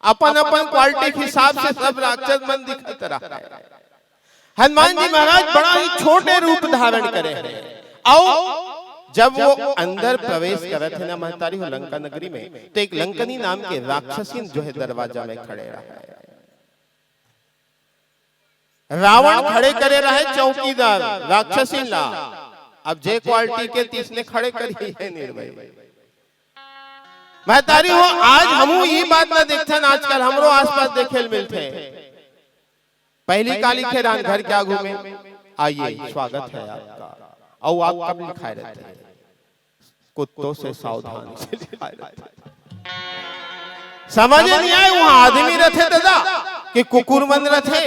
अपन-अपन quality के हिसाब से सब राक्षस मन दिखत रहे। हनुमान जी महाराज बड़ा ही छोटे रूप धारण करे हे। अउ जब वो अंदर प्रवेश करत हे ना महतारी हो लंका नगरी में, तो एक लंकनी नाम के राक्षसीन जो हे दरवाजा में खड़े रहे। रावण खड़े करे रहे चौकीदार राक्षसीन ला। अब जे quality के तिसने खड़े करी हे निर्भय। महतारी हो, आज हमू ई बात ना देखथन, आजकल हमरो आसपास देखे ल मिलथे। पहली का लिखे रान घर के आगू में, "आइए, स्वागत है आपका।" अउ आप कब लिखाए रहते हैं? कुत्तों से सावधान से लिखाए रहते हैं। समझ नहीं आए, वहां आदमी रहते दादा कि कुकुर मन रहते?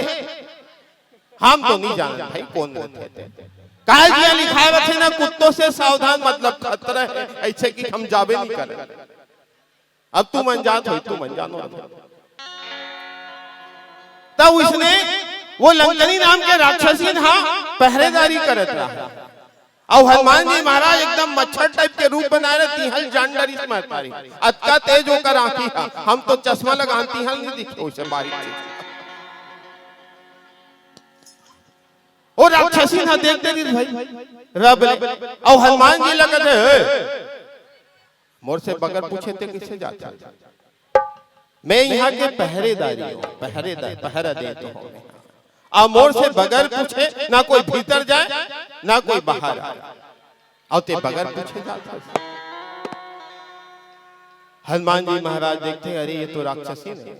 हम तो नहीं जानत भाई कौन रहते थे। काहे जिया लिखाए रहते ना, "कुत्तों से सावधान", मतलब खतरा है, ऐसे कि हम जाबे नहीं करें। अब तू मन जात हो, तू मन जानो। तब उसने, वो लंकनी नाम के राक्षसीन हा पहरेदारी करत रहा। अउ हनुमान जी महाराज एकदम मच्छर टाइप के रूप बनाए रहे, तिहल जान डरिस महतारी। अतका तेज ओकर आंखी हा, हम तो चश्मा लगान तिहल नहीं दिखे उसे बारीक चीज। ओ राक्षसीन हा देखते रहिस भाई, रब ले। अउ हनुमान जी लगत है, "मोर से बगर पूछे ते किसे जाता?" "मैं यहाँ के पहरेदारी हूँ, पहरेदार, पहरा देत हूँ मैं। अउ मोर से बगर पूछे ना कोई भीतर जाए, ना कोई बाहर आए। अउ ते बगर पूछे जात हस।" हनुमान जी महाराज देखते, "अरे, ये तो राक्षसीन है।"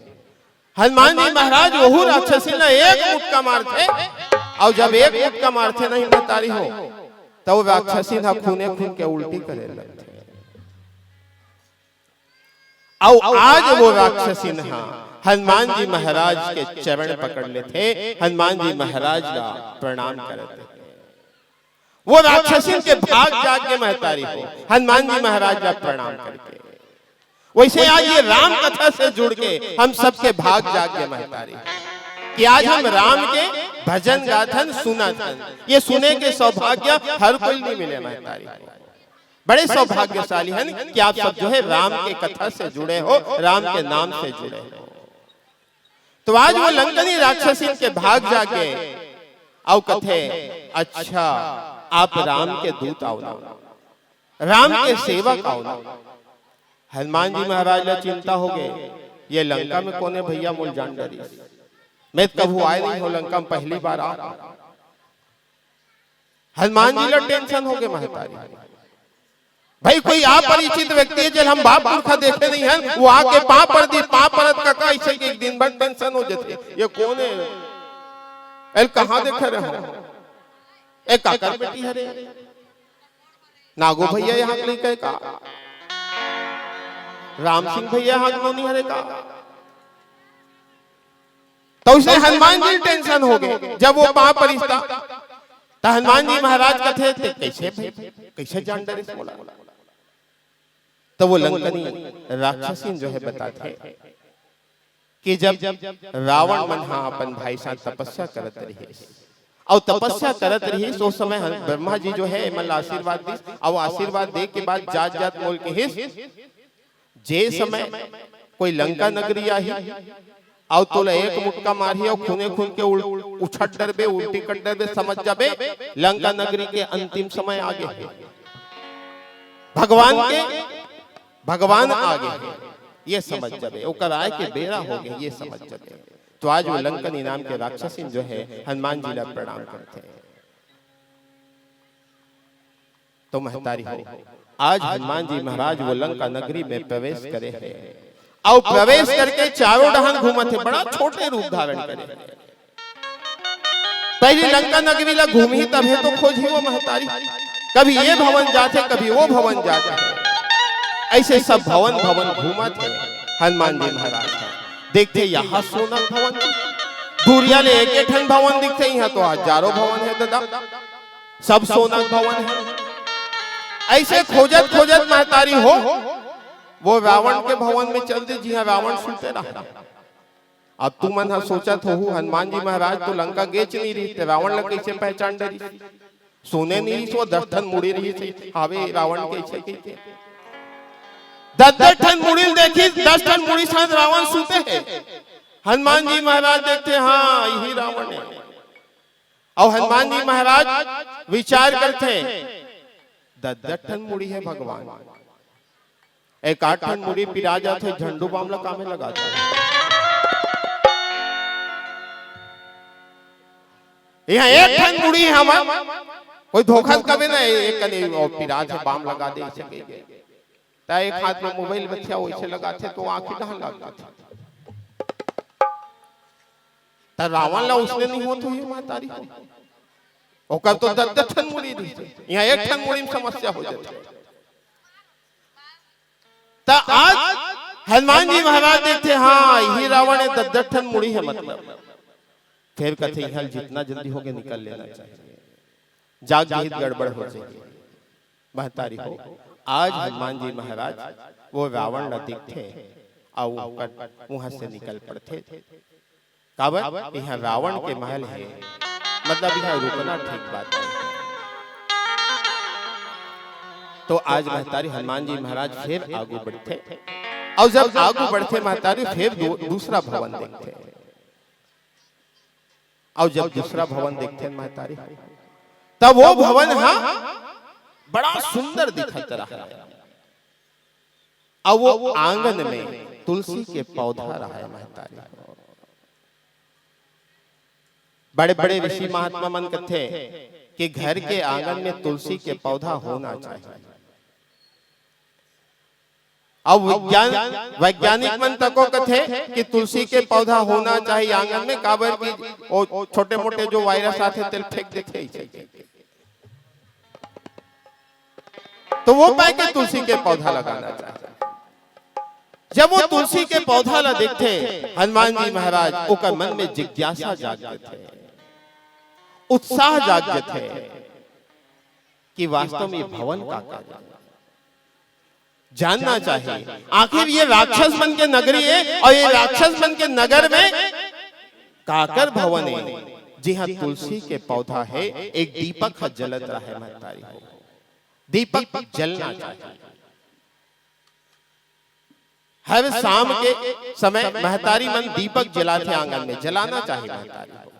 हनुमान जी महाराज वहू राक्षसीन ला एक मुटका मारथे, अउ जब एक मुटका मारथे नहीं महतारी हो, त वो राक्षसीन हा खूने खून के उल्टी करे लगथे। अउ आज वो राक्षसीन हा हनुमान जी महाराज के चरण पकड़ लेथे, हनुमान जी महाराज ला प्रणाम करत हे। वो राक्षसीन के भाग जाग गे महतारी हो, हनुमान जी महाराज ला प्रणाम करके। वैसे आज ये राम कथा से जुड़ के हम सबके भाग जाग गे महतारी, कि आज हम राम के भजन गाथन, सुनत हन। ये सुने के सौभाग्य हर कोई नहीं मिले महतारी। बड़े सौभाग्यशाली हन कि आप सब जो है राम के कथा से जुड़े हो, राम के नाम से जुड़े हो। तो आज वो लंकनी राक्षसीन के भाग जागे, अउ कथे, "अच्छा, आप राम के दूत आव ना, राम के सेवक आव ना।" हनुमान जी महाराज ला चिंता हो गए, "ये लंका में कोने भैया मोल जान डरिस, मैं तो कभू आए नहीं हो लंका में, पहली बार आ।" हनुमान जी ला टेंशन हो गए महतारी। भाई, कोई अपरिचित व्यक्ति है, जेला हम बाप पुरखा देखे नहीं है, वो आके पाँव पर दी, पाँव परत, "काका, ऐसे के एक दिन भर टेंशन हो जाते, ये कौन है? एल कहाँ देखे रहे हो? ए काकर बेटी हरे? नागो भैया यहाँ के लइका का? राम सिंह भैया यहाँ के नोनी हरे का?" तो उसने हनुमान जी टेंशन हो गए, जब वो पाँव परिस्ता, तो हनुमान जी महाराज कथे, "ते कैसे भाई, कैसे जान डरिस मोला?" तो वो लंकनी राक्षसीन जो है बताथे कि जब रावण मन हा अपन भाई साथ तपस्या करत रहिस, अउ तपस्या करत रहिस, उस समय हम, ब्रह्मा जी जो है, एमन ला आशीर्वाद दिस, अउ आशीर्वाद दे के बाद जात जात मोल कहिस, "जे समय कोई लंका नगरी आही, अउ तोला एक मुटका मारही, अउ खूने खून के उल-, उछट डरबे, उल्टी कर डरबे, समझ जाबे, लंका नगरी के अंतिम समय आगे है, भगवान के, भगवान आगे है, ये समझ जाबे, ओकर आए के बेरा हो गए, ये समझ जाबे।" तो आज वो लंकनी नाम के राक्षसीन जो है, हनुमान जी ला प्रणाम करथे। तो महतारी हो, आज हनुमान जी महाराज वो लंका नगरी में प्रवेश करे हैं, अउ प्रवेश करके चारों डहन घूमत हे, बड़ा छोटे रूप धारण करे। पहली लंका नगरी ला घूमही तभे तो खोजही वो महतारी, कभी ये भवन जाथे, कभी वो भवन जाथे, ऐसे सब भवन भवन घूमत हे हनुमान जी महाराज। देखथे यहाँ सोना भवन, दूरिया ले एक एक ठन भवन दिखथे, यहाँ तो हजारों भवन है दादा। सब सोना के भवन है। ऐसे खोजत खोजत महतारी हो, वो रावण के भवन में चल दे, जिहाँ रावण सुते रहा। अब तुमन ह सोचत होहू, हनुमान जी महाराज तो लंका गेच नहीं रहिस, त रावण ला कैसे पहचान डरिस? सुने नहीं रहिस, वो दस ठन मुड़ी रहिस, हावे रावण कैसे कहिथे? दस दस ठन मुड़ी ल देखिस, दस ठन मुड़ी साथ रावण सुते हे। हनुमान जी महाराज देखथे, हाँ, यही रावण है। अउ हनुमान जी महाराज विचार करथे, "दस दस ठन मुड़ी है भगवान, एक आध ठन मुड़ी पिरा जाथे, झंडू बाम ला कामे लगाथे? यहाँ एक ठन मुड़ी है हमर, कोई धोखा कबे ना, एक कने अउ पिरा थे, बाम लगा दे, ऐसे कहिके।" त एक हाथ में मोबाइल बछिया, वैसे लगाथे तो आँखी डहन लग जाथे। त रावण ला उसने नहीं होत होही महतारी हो। ओकर तो दस दस ठन मुड़ी रहिथे, इहाँ एक ठन मुड़ी में समस्या हो जाथे। त आज हनुमान जी महाराज देखथे, हाँ, इही रावण हे, दस दस ठन मुड़ी हे, मतलब। फेर कथे, इहाँ जितना जल्दी होगे निकल लेना चाहिए, जाग जाही त गड़बड़ हो जाही। महतारी हो, आज हनुमान जी महाराज वो रावण ला देखथे, अउ ओकर उहाँ से निकल पड़थे। काबर? इहाँ रावण के महल हे, मतलब इहाँ रुकना ठीक बात नहीं। तो आज महतारी हनुमान जी महाराज फेर आगू बढ़थे, अउ जब आगू बढ़थे महतारी, फेर दू-, दूसरा भवन देखथे, अउ जब दूसरा भवन देखथे महतारी, तब वो भवन हा बड़ा सुंदर दिखत रहा। अउ वो आंगन में तुलसी के पौधा रहय महतारी। बड़े-बड़े ऋषि महात्मा मन कथे कि घर के आंगन में तुलसी के पौधा होना चाहिए। अउ विज्ञान, वैज्ञानिक मन तको कथे कि तुलसी के पौधा होना चाहिए आंगन में, काबर कि वो छोटे-मोटे जो वायरस आथे, तेल फेंक देथे। तो वो पाय के तुलसी के पौधा लगाना चाहिए। जब वो तुलसी के पौधा ला देखथे हनुमान जी महाराज, ओकर मन में जिज्ञासा जाग जथे, उत्साह जाग जथे कि वास्तव में ये भवन का कार्य हे। जानना चाहिए, आखिर ये राक्षस मन के नगरी हे अउ ये राक्षस मन के नगर में काकर भवन हे, जिहाँ तुलसी के पौधा हे, एक दीपक ह जलत रहय महतारी हो, दीपक जलना चाहिए। हर शाम के समय महतारी मन दीपक जलाथे आंगन में, जलाना चाहिए महतारी हो,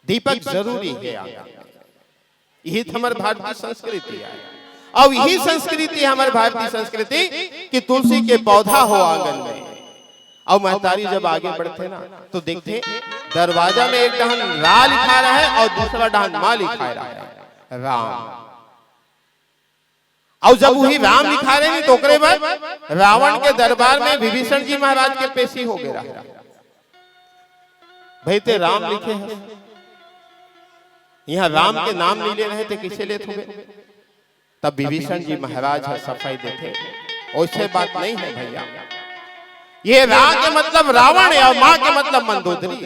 दीपक जरूरी हे आंगन में। यही तो हमर भारतीय संस्कृति हे। अउ यही संस्कृति हे हमर भारतीय संस्कृति कि तुलसी के पौधा हो आंगन में। अउ महतारी जब आगे बढ़थे ना, तो देखथे दरवाजा में एक डहन रा लिखा रहय अउ दूसरा डहन मा लिखा रहय, राम। अउ जब वही राम लिखा रहे, तो ओकरे बाद रावण के दरबार में विभीषण जी महाराज के पेशी हो गया। भाई, ते राम लिखे हे, इहाँ राम के नाम नहीं ले रहे, ते किसे लेत होबे? तब विभीषण जी महाराज ह सफाई देथे, ओइसे बात नहीं हे भैया। ये रा के मतलब रावण हे अउ मा के मतलब मंदोदरी हे।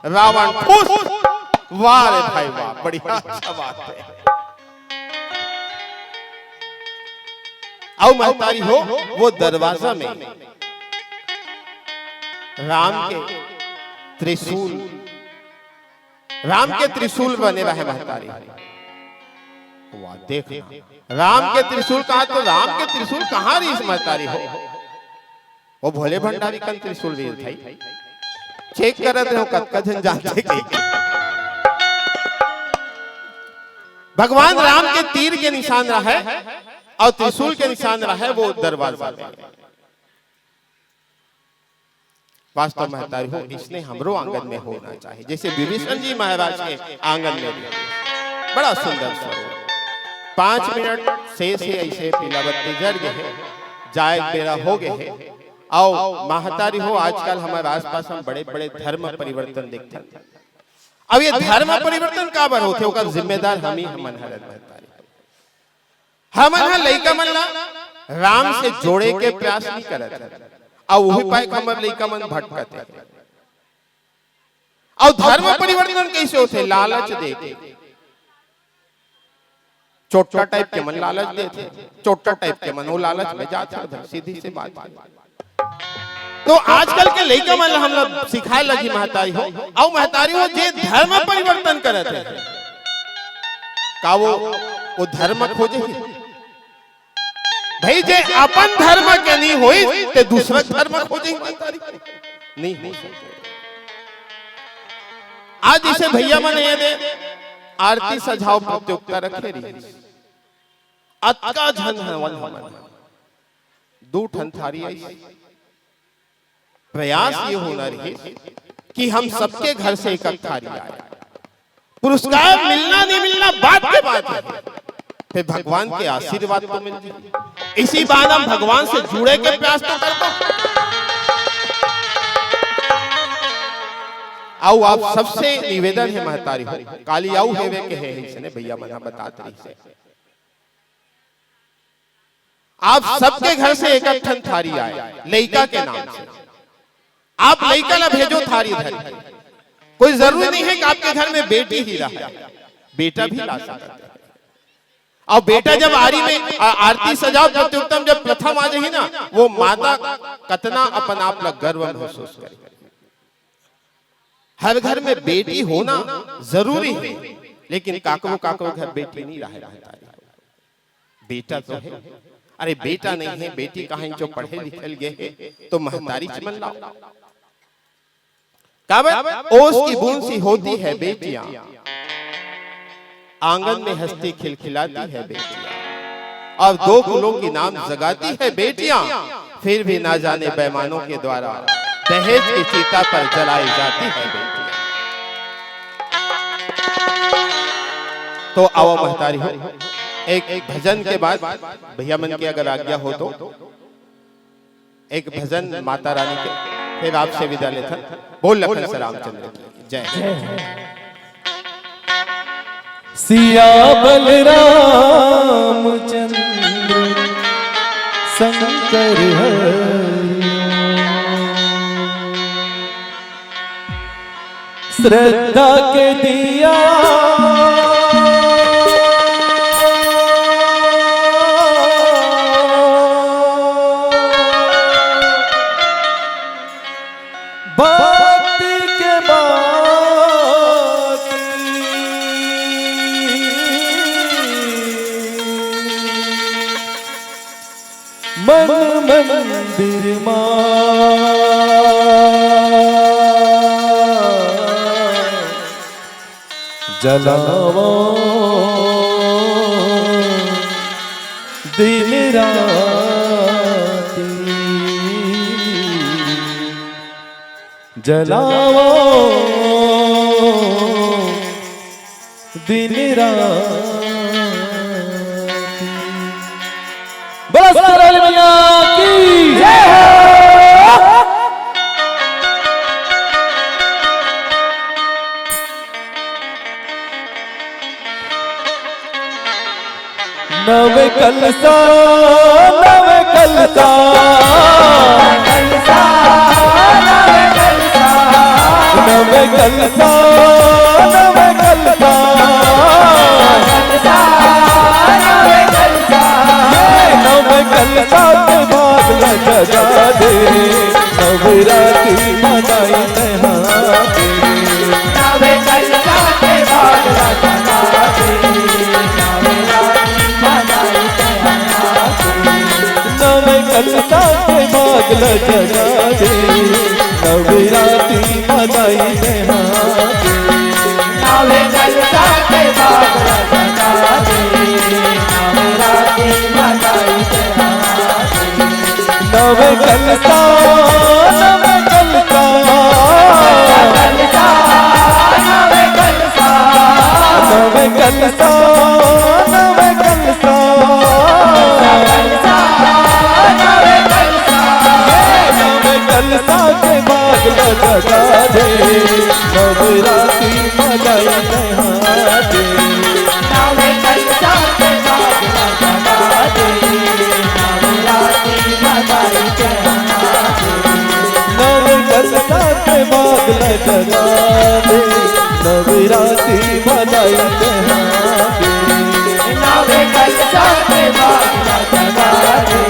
रावण खुश, वाह रे भाई वाह, बढ़िया, अच्छा बात हे। अउ महतारी हो, वो दरवाजा में राम के त्रिशूल, राम के त्रिशूल बने रहे महतारी। वाह, देख ना, राम के त्रिशूल कहा तो राम के त्रिशूल कहाँ रहिस महतारी हो? वो भोले भंडारी कन त्रिशूल रहिस भाई। चेक करत रहे हो, कतका झन जानथे कहिके। भगवान राम के तीर के निशान रहय अउ त्रिशूल के निशान रहय वो दरवाजा में। वास्तव महतारी हो, इसने हमरो आंगन में होना चाहिए, जैसे विभीषण जी महाराज के आंगन में भी। बड़ा सुंदर स्वरूप। पाँच मिनट शेष हे, ऐसे पीला बत्ती जर गए हे, जाए के बेरा हो गए हे। अउ महतारी हो, आजकल हमर आसपास हम बड़े-बड़े धर्म परिवर्तन देखथन। अब ये धर्म परिवर्तन काबर होथे, ओकर जिम्मेदार हम ही हमन हरन महतारी। हमन ह लइका मन ला राम से जोड़े के प्रयास नहीं करत हन। अउ वही पाए के हमर लइका मन भटकत हे। अउ धर्म परिवर्तन कैसे होथे? लालच दे के। चोट्टा टाइप के मन लालच देथे, चोट्टा टाइप के मन वो लालच में जात हे, सीधी सी बात हे। तो आजकल के लइका मन ला हमला सिखाए लगही महतारी हो, अउ महतारी हो जे धर्म परिवर्तन करत हे, का वो, वो धर्म खोजे? भाई, जे अपन धर्म के नहीं होई, ते दूसरा धर्म खोजे महतारी? नहीं हो सकते। आज जैसे भैया मन ये दे आरती सजाव प्रतियोगिता रखे रही, अतका झन हवन हमन, दू ठन थारी आई। प्रयास ये होना रही कि हम सबके घर से एक एक थारी आए। पुरस्कार मिलना नहीं मिलना बात के बात हे, फिर भगवान के आशीर्वाद तो मिल जाए। इसी बहाने हम भगवान से जुड़े के प्रयास तो करते हैं। अउ आप सबसे निवेदन हे महतारी हो, काली अउ हेवे के हे, इसने भैया मन ह बतात रहिस हे। आप सबके घर से एक एक ठन थारी आए, लइका के नाम से। आप लइका ला भेजो थारी धर के। कोई जरूरी नहीं है कि आपके घर में बेटी ही रहे, बेटा भी ला सकते हैं। अउ बेटा जब आरी में आ-, आरती सजाओ, पति उत्तम जब प्रथम आ जाही ना, वो माता कतना अपन आप ला गर्व महसूस करे। हर घर में बेटी होना जरूरी है, लेकिन काकरो काकरो घर बेटी नहीं रहे, महतारी हो। बेटा तो है। अरे बेटा नहीं है, बेटी कहाँ जो पढ़े लिखे ल गे हे, तो महतारी च मन लाओ। काबर ओस की बूंद सी होती है बेटियां, आंगन में हंसती खिलखिलाती है बेटियां, और दो कुलों की नाम जगाती है बेटियां, फिर भी ना जाने बेईमानों के द्वारा दहेज की चिता पर जलाई जाती है बेटियां। तो आओ महतारी हो, एक भजन के बाद भैया मन की अगर आज्ञा हो तो एक भजन माता रानी के, फिर आपसे विदा लेथन। बोल लखन से रामचंद्र की जय। सिया बलराम चंद्र शंकर हरि। श्रद्धा के दिया बात के बात मन मंदिर मा जलावो दिन राती, जलावो दिन राती। बोलो शेरावाली मैया की जय हो। नव कलसा, नव कलसा, नव कलसा, नव कलसा, नव कलसा के भाग ल जगा दे, नवरात्रि मनाई तैहार के। नव कलसा के भाग ल जगा दे, नवरात्रि मनाई तैहार के। नव कलसा के भाग ल जगा दे, नवरात्रि मनाई तैहार के। नव कलसा के भाग ल जगा दे, नवरात्रि मनाई तैहार के। नव कलसा, नव कलसा, नव कलसा, नव कलसा, नव कलसा, नव कलसा के भाग ल जगा दे, नवरात्रि मनाई तैहार के। नव कलसा के भाग ल जगा दे, नवरात्रि मनाई तैहार के। नव कलसा के भाग ल जगा दे, नवरात्रि मनाई तैहार के। नव कलसा के भाग ल जगा दे,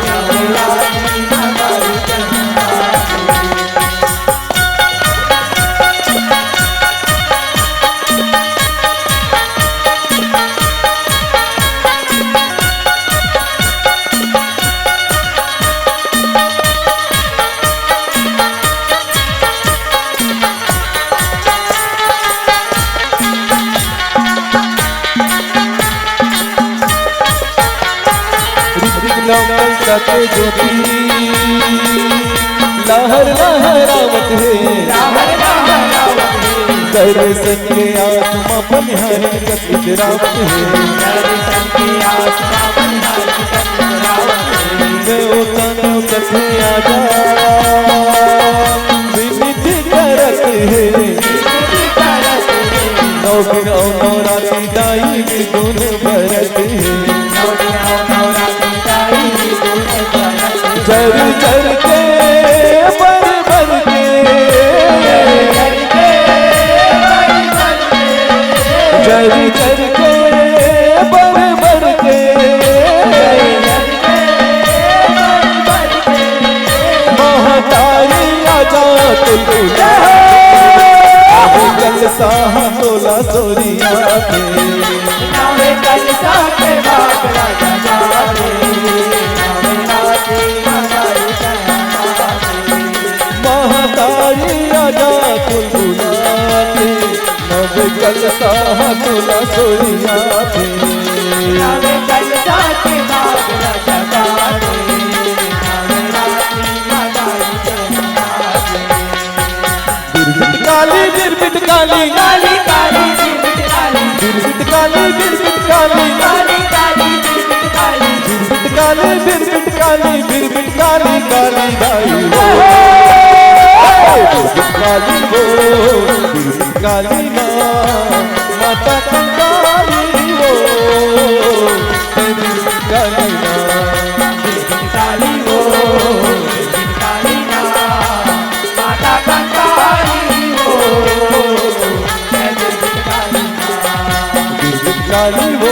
नवरात्रि मनाई तैहार के। रिक रिक नव कलसा के ज्योति लहर लहरावत हे। लहर लहरावत हे। दर्शन के आस म पनिहारी कस इतरावत हे। दर्शन के आस म पनिहारी कस इतरावत हे। नेवता नेवतत हे आजा, विनती करत हे कर करके, बर बर के, महतारी आजा तुलतुला, अब कलसा तोला सोरिया के। नवे कलसा के भाग राजा जावे, नवे राती महतारी महतारी आजा तुलतुला के, नव कलसा तोला सोरिया के। नवे कलसा के भाग राजा जावे, नवे राती महतारी बिरबिट काली, बिरबिट काली, काली काली बिरबिट काली, बिरबिट काली, बिरबिट काली, काली काली बिरबिट काली, बिरबिट काली, बिरबिट काली, बिरबिट काली, काली दाई हो। हे, बिरबिट काली हो, बिरबिट काली ना, माता कंकाली हो, हे बिरबिट काली ना। बिरबिट काली हो, बिरबिट काली ना, माता कंकाली हो, हे बिरबिट काली ना। बिरबिट काली हो,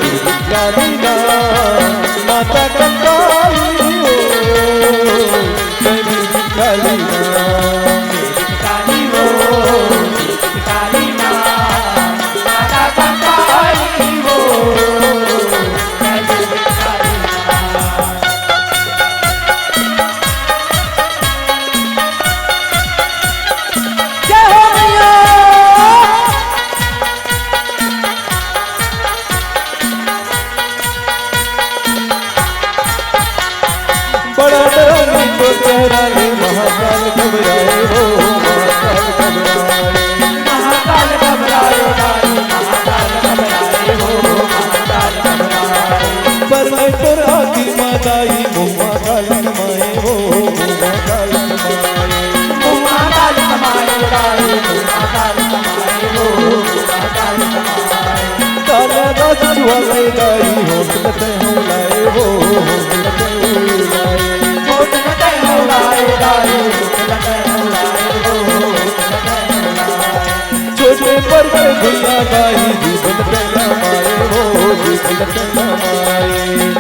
बिरबिट काली ना, माता कंकाली हो, जय बिरबिट काली ना। बिरबिट काली हो, बिरबिट काली ना, माता कंकाली हो, जय बिरबिट काली ना। जय हो मैया। बड़ा डरानी तो चेहरा ले महाकाल घबराए हो, महाकाल घबराए। महाकाल घबराए भाई, महाकाल घबराए हो, महाकाल घबराए। पर मैं तोर आती मादाई मुँह महाकाल घबराए हो, महाकाल घबराए। मुँह महाकाल घबराए भाई, मुँह महाकाल घबराए हो, महाकाल घबराए। काला राजवा से दाई होत कते हो लाए हो, होत कते हो लाए। होत कते हो लाए दाई, होत कते हो लाए हो, होत कते हो लाए। छोटे पर के भैया दाई, जीवन पहला माए हो, जीवन पहला माए।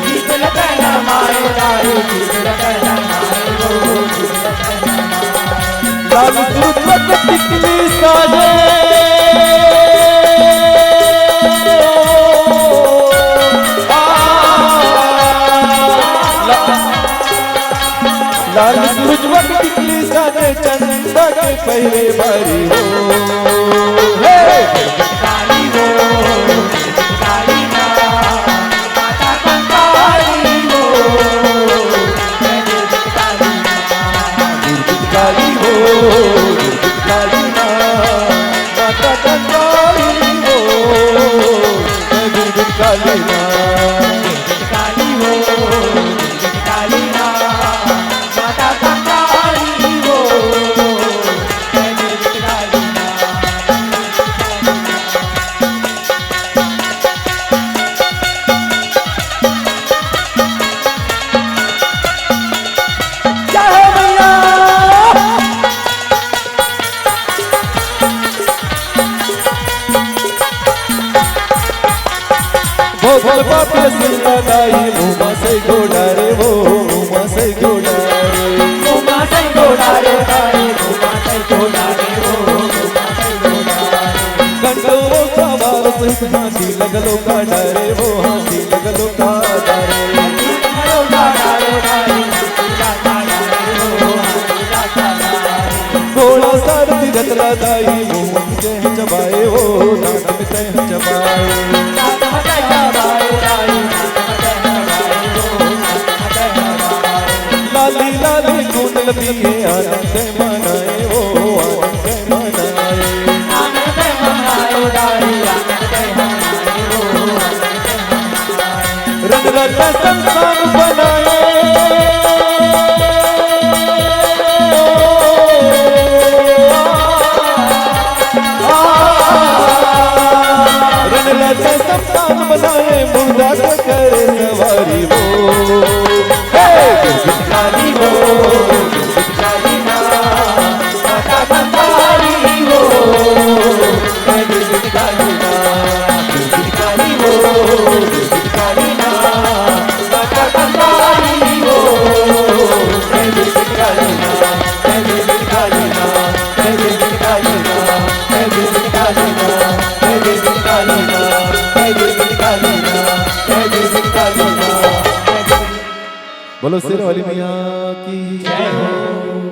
जीवन पहला माए दाई, जीवन पहला माए हो, जीवन पहला माए। लाल सूरज टिकली साजे। आ, ला-, लाल सूरज टिकली साजे, चंदा के पहिरे बारी हो। हे! काली हो, काली ना, माता कंकाली हो। काली हो, काली ना, माता कंकाली हो, काली ना। काली हो, काली ना, माता कंकाली हो, काली ना। जय हो मैया। भोगल बापे सुनता दाई, मुँह से गोड़ा रे वो, मुँह से गोड़ा रे। मुँह से गोड़ा रे दाई, मुँह से गोड़ा रे वो, मुँह से गोड़ा रे। घंटो वो सवार से हाथी लगलो का डरे वो, हाथी लगलो का डरे। घोड़ा सारथी रतला दाई, वो मुझे चबाए वो, नाक में तय चबाए। लाली लाली कूंदल पिए आनंद मनाए वो, आनंद मनाए। रंग रंग संतान बनाए। रंग रंग संतान बनाए, मुर्दा के करे सवारी वो। हे! काली वो, काली ना, माता कंकाली वो, काली ना। बोलो शेर वाली मैया की।